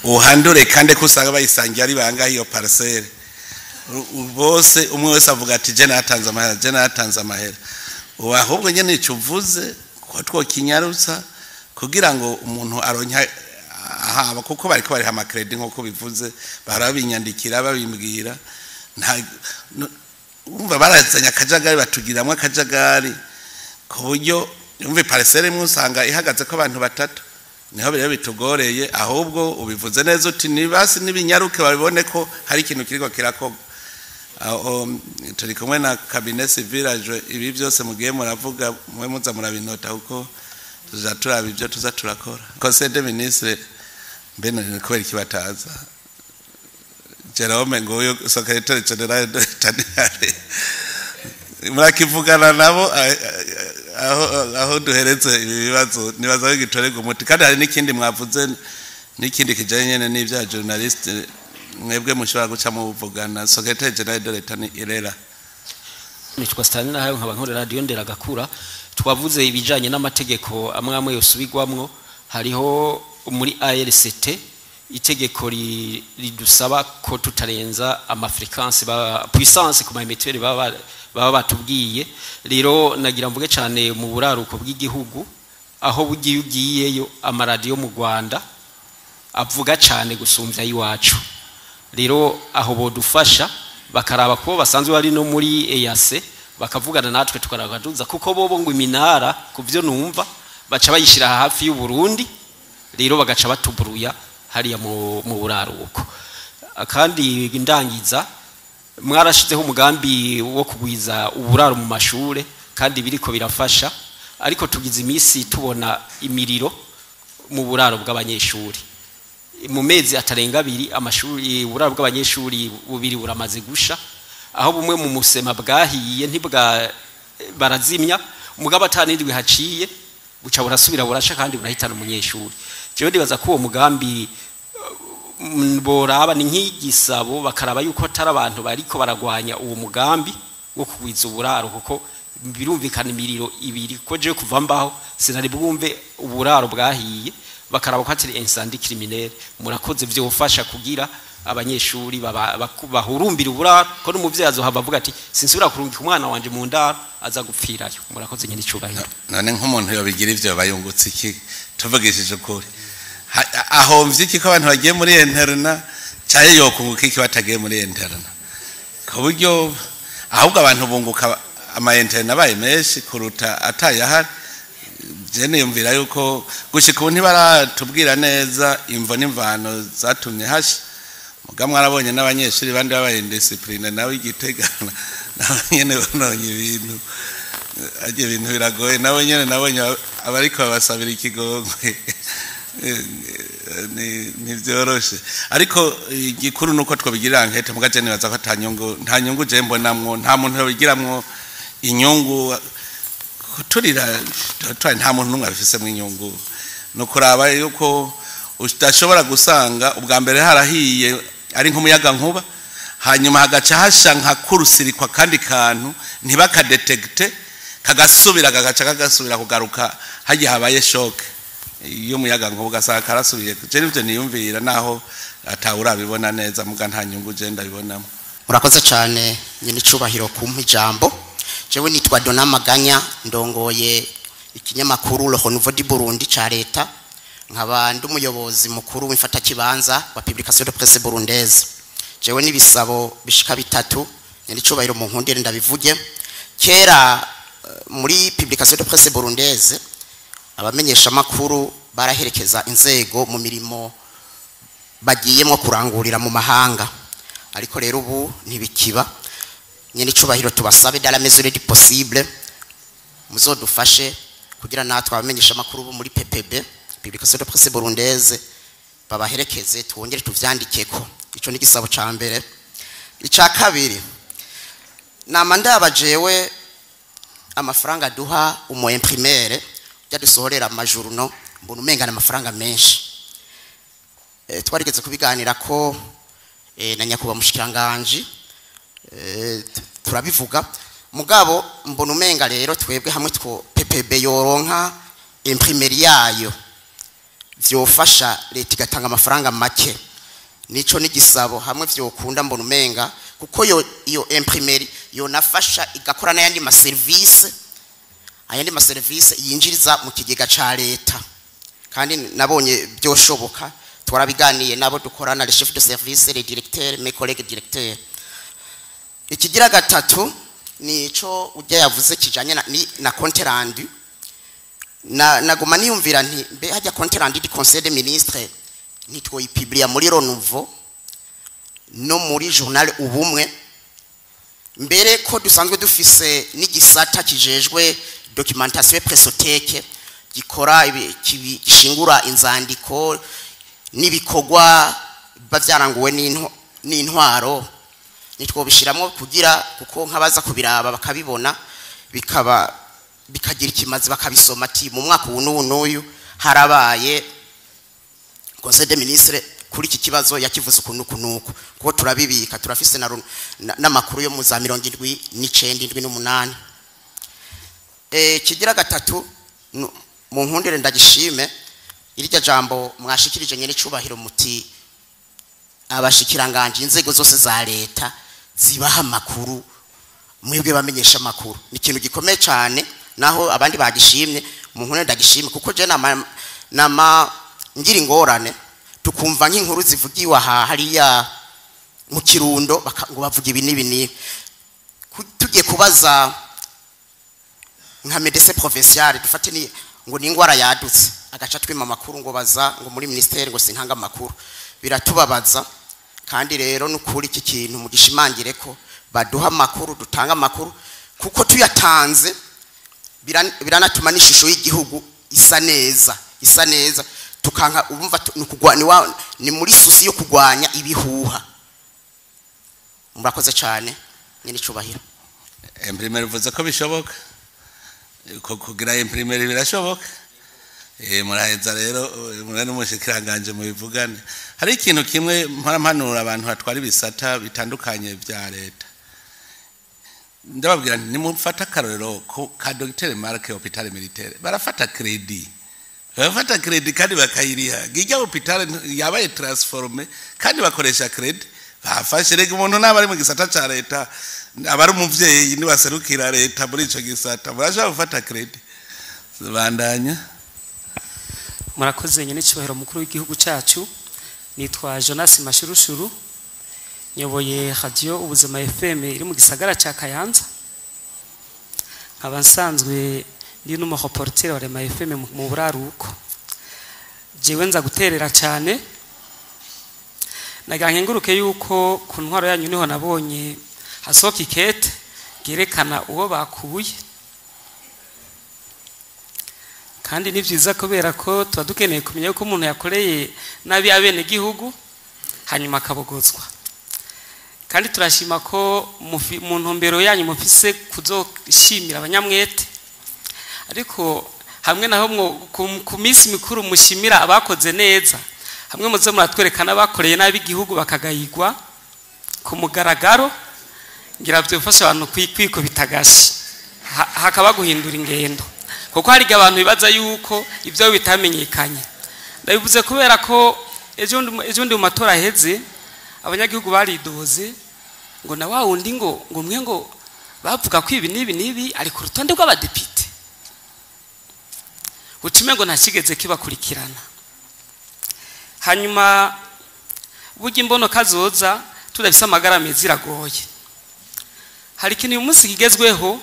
uhandure, kandi ko usanga bayisangiye ari bangahe iyo parcelle bose, umwe wese avuga ati je natanze amahera, je natanze amahera. Ubu ahubwo nyene ico uvuze ko twokinyarutsa kugira ngo umuntu aronke ahaba, kuko bariko bariha ama crédit nk'uko bivuze, barabinyandikira babimbwira. Nta umva barazanye akajagari, batugiramwo akajagari ku buryo umva parcelle imwe usanga ihagaze ko abantu batatu. Niho rero bitugoreye. Ahubwo ubivuze neza uti nibasi n'ibinyaruke babibone ko hari ikintu kiriko kirakorwa. Aho, turi kumwe na cabinet civil, ibi byose mugiye muravuga mwe muza murabinota, kuko tuza turaba ibyo tuza turakora. Conseil des ministres mbe none kubera iki bataza? Jerome nguyu secrétaire général de l'État, murakivugana nabo aho duheretse ibi bibazo, nibaza ko gitorerwa umuti. Kandi hari n'ikindi mwavuze, n'ikindi kijanye nyene n'ivya journaliste, mwebwe mushobora guca muvugana. Secrétaire général de l'État ni irera. Nitwa Stanley Nahayo, nkaba nkorera radio Nderagakura. Twavuze ibijanye n'amategeko amwe amwe yosubirwamwo. Hariho muri ARCT itegeko ridusaba ko tutarenza ama fréquence ba puissance ku ma émetteurs baba batubwiye. Rero nagira mvuge cyane mu buraruko bw'igihugu, aho bugiye ugiyeyo amaradiyo mu Rwanda avuga cyane gusumvya iwacu. Rero aho bodufasha bakaraba ko basanzwe bari no muri EAC, bakavugana natwe tukaragaduza, kuko bobo ngo iminara ku byo numva baca bayishira hafi y'u Burundi, rero bagaca batuburuya hariya mu buraruko. Kandi ndangiza, mwarashizeho umugambi wo kugwiza uburaro mu mashure, kandi biriko birafasha, ariko tugize iminsi tubona imiriro mu buraro bw'abanyeshuri. Mu mezi atarenga 2, amashuri, uburaro bw'abanyeshuri bubiri buramaze gusha, aho bumwe mu musema bwahiye ntibwa barazimya, umugabo atanindwi haciye buca burasubira burasha kandi burahitana umunyeshuri. Jewe ndibaza ko uwo mugambi boraba ni nk'igisabo, bakaraba yuko atari abantu bariko baragwanya uwo mugambi wo kugwiza uburaro, kuko birumvikana imiriro ibiri ko je kuva mbaho sinari bwumve uburaro bwahiye, bakaraba ko atari incendie criminel. Murakoze, vyofasha kugira Abanyeshuri bahurumbira uburaro, ko n'umuvyeyi azohava avuga ati sinsubira kurungika umwana wanje mu ndaro, aza gupfirayo. Murakoze, nyine icubahiro. None nk'umuntu yobigira ivyo bayungutse iki? Tuvugishije ukuri, ahomvye iki ko abantu bagiye muri internat, caye yokunguka iki batagiye muri internat? Ku buryo ahubwo abantu bunguka ama internat abaye menshi kuruta atayahari. Je niyumvira yuko gushika ubu ntibaratubwira neza imvo n'imvano zatumye hasha. Muga mwarabonye n'abanyeshuri bandi babaye indiscipline nawe igitega, nabo nyene bononye ibintu. Ajye ibintu biragoye, nabo nyene nabonye abariko babasabira ikigongwe. Ntivyoroshe, ariko igikuru nuko twobigirira enquête. Muga je nibaza ko ata nyungu, nta nyungu je mbonamwo, nta muntu yobigiramwo inyungu. Kuturira twari, nta muntu n'umwe abifisemwo inyungu. No kuraba yuko udashobora gusanga ubwa mbere harahiye ari nk'umuyaga nkuba, hanyuma hagaca hasha nka kurusirikwa kandi kantu ntibakadetekte, kagasubira kagaca kagasubira kugaruka hagiye habaye choc iyo umuyaga nkuba, ugasanga karasubiye. Je nivyo niyumvira, naho atawurabibona neza, muga nta nyungu je ndabibonamo. Murakoze cyane, nyine icubahiro, kumpa ijambo. Jewe nitwa Dona Maganya, ndongoye ikinyamakuru Le Renouveau du Burundi ca leta, nkaba ndi umuyobozi mukuru w'imfatakibanza wa Publication de Presse Burundaise. Jewe n'ibisabo bishika bitatu, nyine icubahiro, mu nkundire ndabivuge. Kera muri Publication de Presse Burundaise abamenyesha makuru baraherekeza inzego mu mirimo bagiyemwo kurangurira mu mahanga, ariko rero ubu ntibikiba. Nyene icubahiro, tubasabe, dans la mesure du possible, muzodufashe kugira natwe abamenyesha amakuru bo muri PPB, Publication de Presse Burundaise, babaherekeze, twongere tuvyandikeko. Ico ni igisabo ca mbere. Ica kabiri, nama ndaba jewe amafaranga duha umu imprimeur dusohorera ama journaux, mbona umenga amafaranga menshi. Twarigeze kubiganira ko na nyakubahwa mushikiranganji, turabivuga, mugabo mbona umenga rero twebwe hamwe two PPB yoronka imprimerie yayo, vyofasha leta igatanga amafaranga make. Nico n'igisabo, hamwe vyokunda, mbona umenga kuko yo iyo imprimerie yonafasha igakora n'ayandi ma service, ayandi ma service yinjiriza mu kigega ca leta. Kandi nabonye byoshoboka, twarabiganiye nabo dukorana, les chefs de service, les directeurs, mes collègues directeurs. Ikigira gatatu nico ujya yavuze kijanye na compte rendu. Na naguma niyumvira nti mbe hajya compte rendu du conseil des ministres ntitwoyipublia muri Renouveau no muri journal Ubumwe? Mbere ko dusanzwe dufise n'igisata kijejwe documentation, pressothèque, gikora gishingura inzandiko n'ibikorwa biba byaranguwe n'intwaro, nitwobishiramwo kugira kuko nk'abaza kubiraba bakabibona, bikaba bikagira ikimazi, bakabisoma ati mu mwaka ubu n'ubu n'uyu harabaye conseil des ministres kuri iki kibazo, yakivuze uku n'uku n'uku, kuko turabibika, turafise n'amakuru yo mu za 79, 78. Kigira gatatu, mu nkundire ndagishime irya jambo mwashikirije, nyene icubahiro, muti abashikiranganje, inzego zose za leta zibaha amakuru mwebwe bamenyesha amakuru. Ni ikintu gikomeye cyane, naho abandi bagishimye, mu nkundire ndagishime, kuko je nama ngira ingorane tukumva nk'inkuru zivugiwe aha hariya mu Kirundo, ngo bavuga ibi n'ibi n'ibi. Tugiye kubaza nka médecin provincial, dufate ni ngo ni ingwara yadutse, agaca twima amakuru ngo baza ngo muri ministère, ngo sintanga amakuru. Biratubabaza. Kandi rero nukuri iki kintu mugishimangire ko baduha amakuru, dutanga amakuru, kuko tuyatanze biranatuma n'ishusho y'igihugu isa neza, isa neza. Tukanka umva ni ukugwa- ni muri souci yo kurwanya ibihuha. Murakoze cyane, nyine icubahiro. Imprimerie uvuze ko bishoboka ko kugira imprimerie birashoboka. Muraheza rero mure n'umushikiranganje mubivugane. Hari ikintu kimwe mpora mpanura abantu batwara ibisata bitandukanye vya leta, ndababwira nti nimufata akarorero ko ka Dr Mark, hôpital militaire, barafata crédit. Bafata crédit kandi bakayiriha. Ngijya hôpital yabaye transformé kandi bakoresha crédit bafashe. Rega umuntu naba ari mu gisata ca leta, aba ari umuvyeyi, nibaserukira leta muri ico gisata, murashobora gufata crédit. Bandanya. Murakoze, nyene cyubahiro mukuru w'igihugu cyacu. Nitwa Jonas Mashurushuru, nyoboye Radio Ubuzima FM iri mu gisagara cya Kayanza, nkaba nsanzwe ndi n'umureporter wa Rema FM mu buraruko. Jewe nza guterera cyane, nagira nkenguruke yuko ku ntwaro yanyu niho nabonye hasohoka ikete ryerekana uwo bakuye, kandi ni byiza kubera ko tuba dukeneye kumenya ko umuntu yakoreye nabi abenegihugu hanyuma akabogozwa. Kandi turashima ko mu ntumbero yanyu mufise kuzoshimira abanyamwete, ariko hamwe naho ku minsi mikuru mushimira abakoze neza, hamwe muze muratwereka n'abakoreye nabi igihugu bakagayigwa ku mugaragaro, ngira byofasha abantu kwikubita agashi, hakaba guhindura ingendo, kuko hari igihe abantu bibaza yuko ibyo bitamenyekanye. Ndabivuze kubera ko ejo ndi mu matora aheze, abanyagihugu baridoze ngo na wa wundi ngo mwe ngo bavuga ko ibi n'ibi n'ibi ari ku rutonde rw'abadepite, ucime ngo ntakigeze kibakurikirana. Hanyuma burya imbono kazoza tudafise amagara meza iragoye. Hari ikintu uyu munsi kigezweho.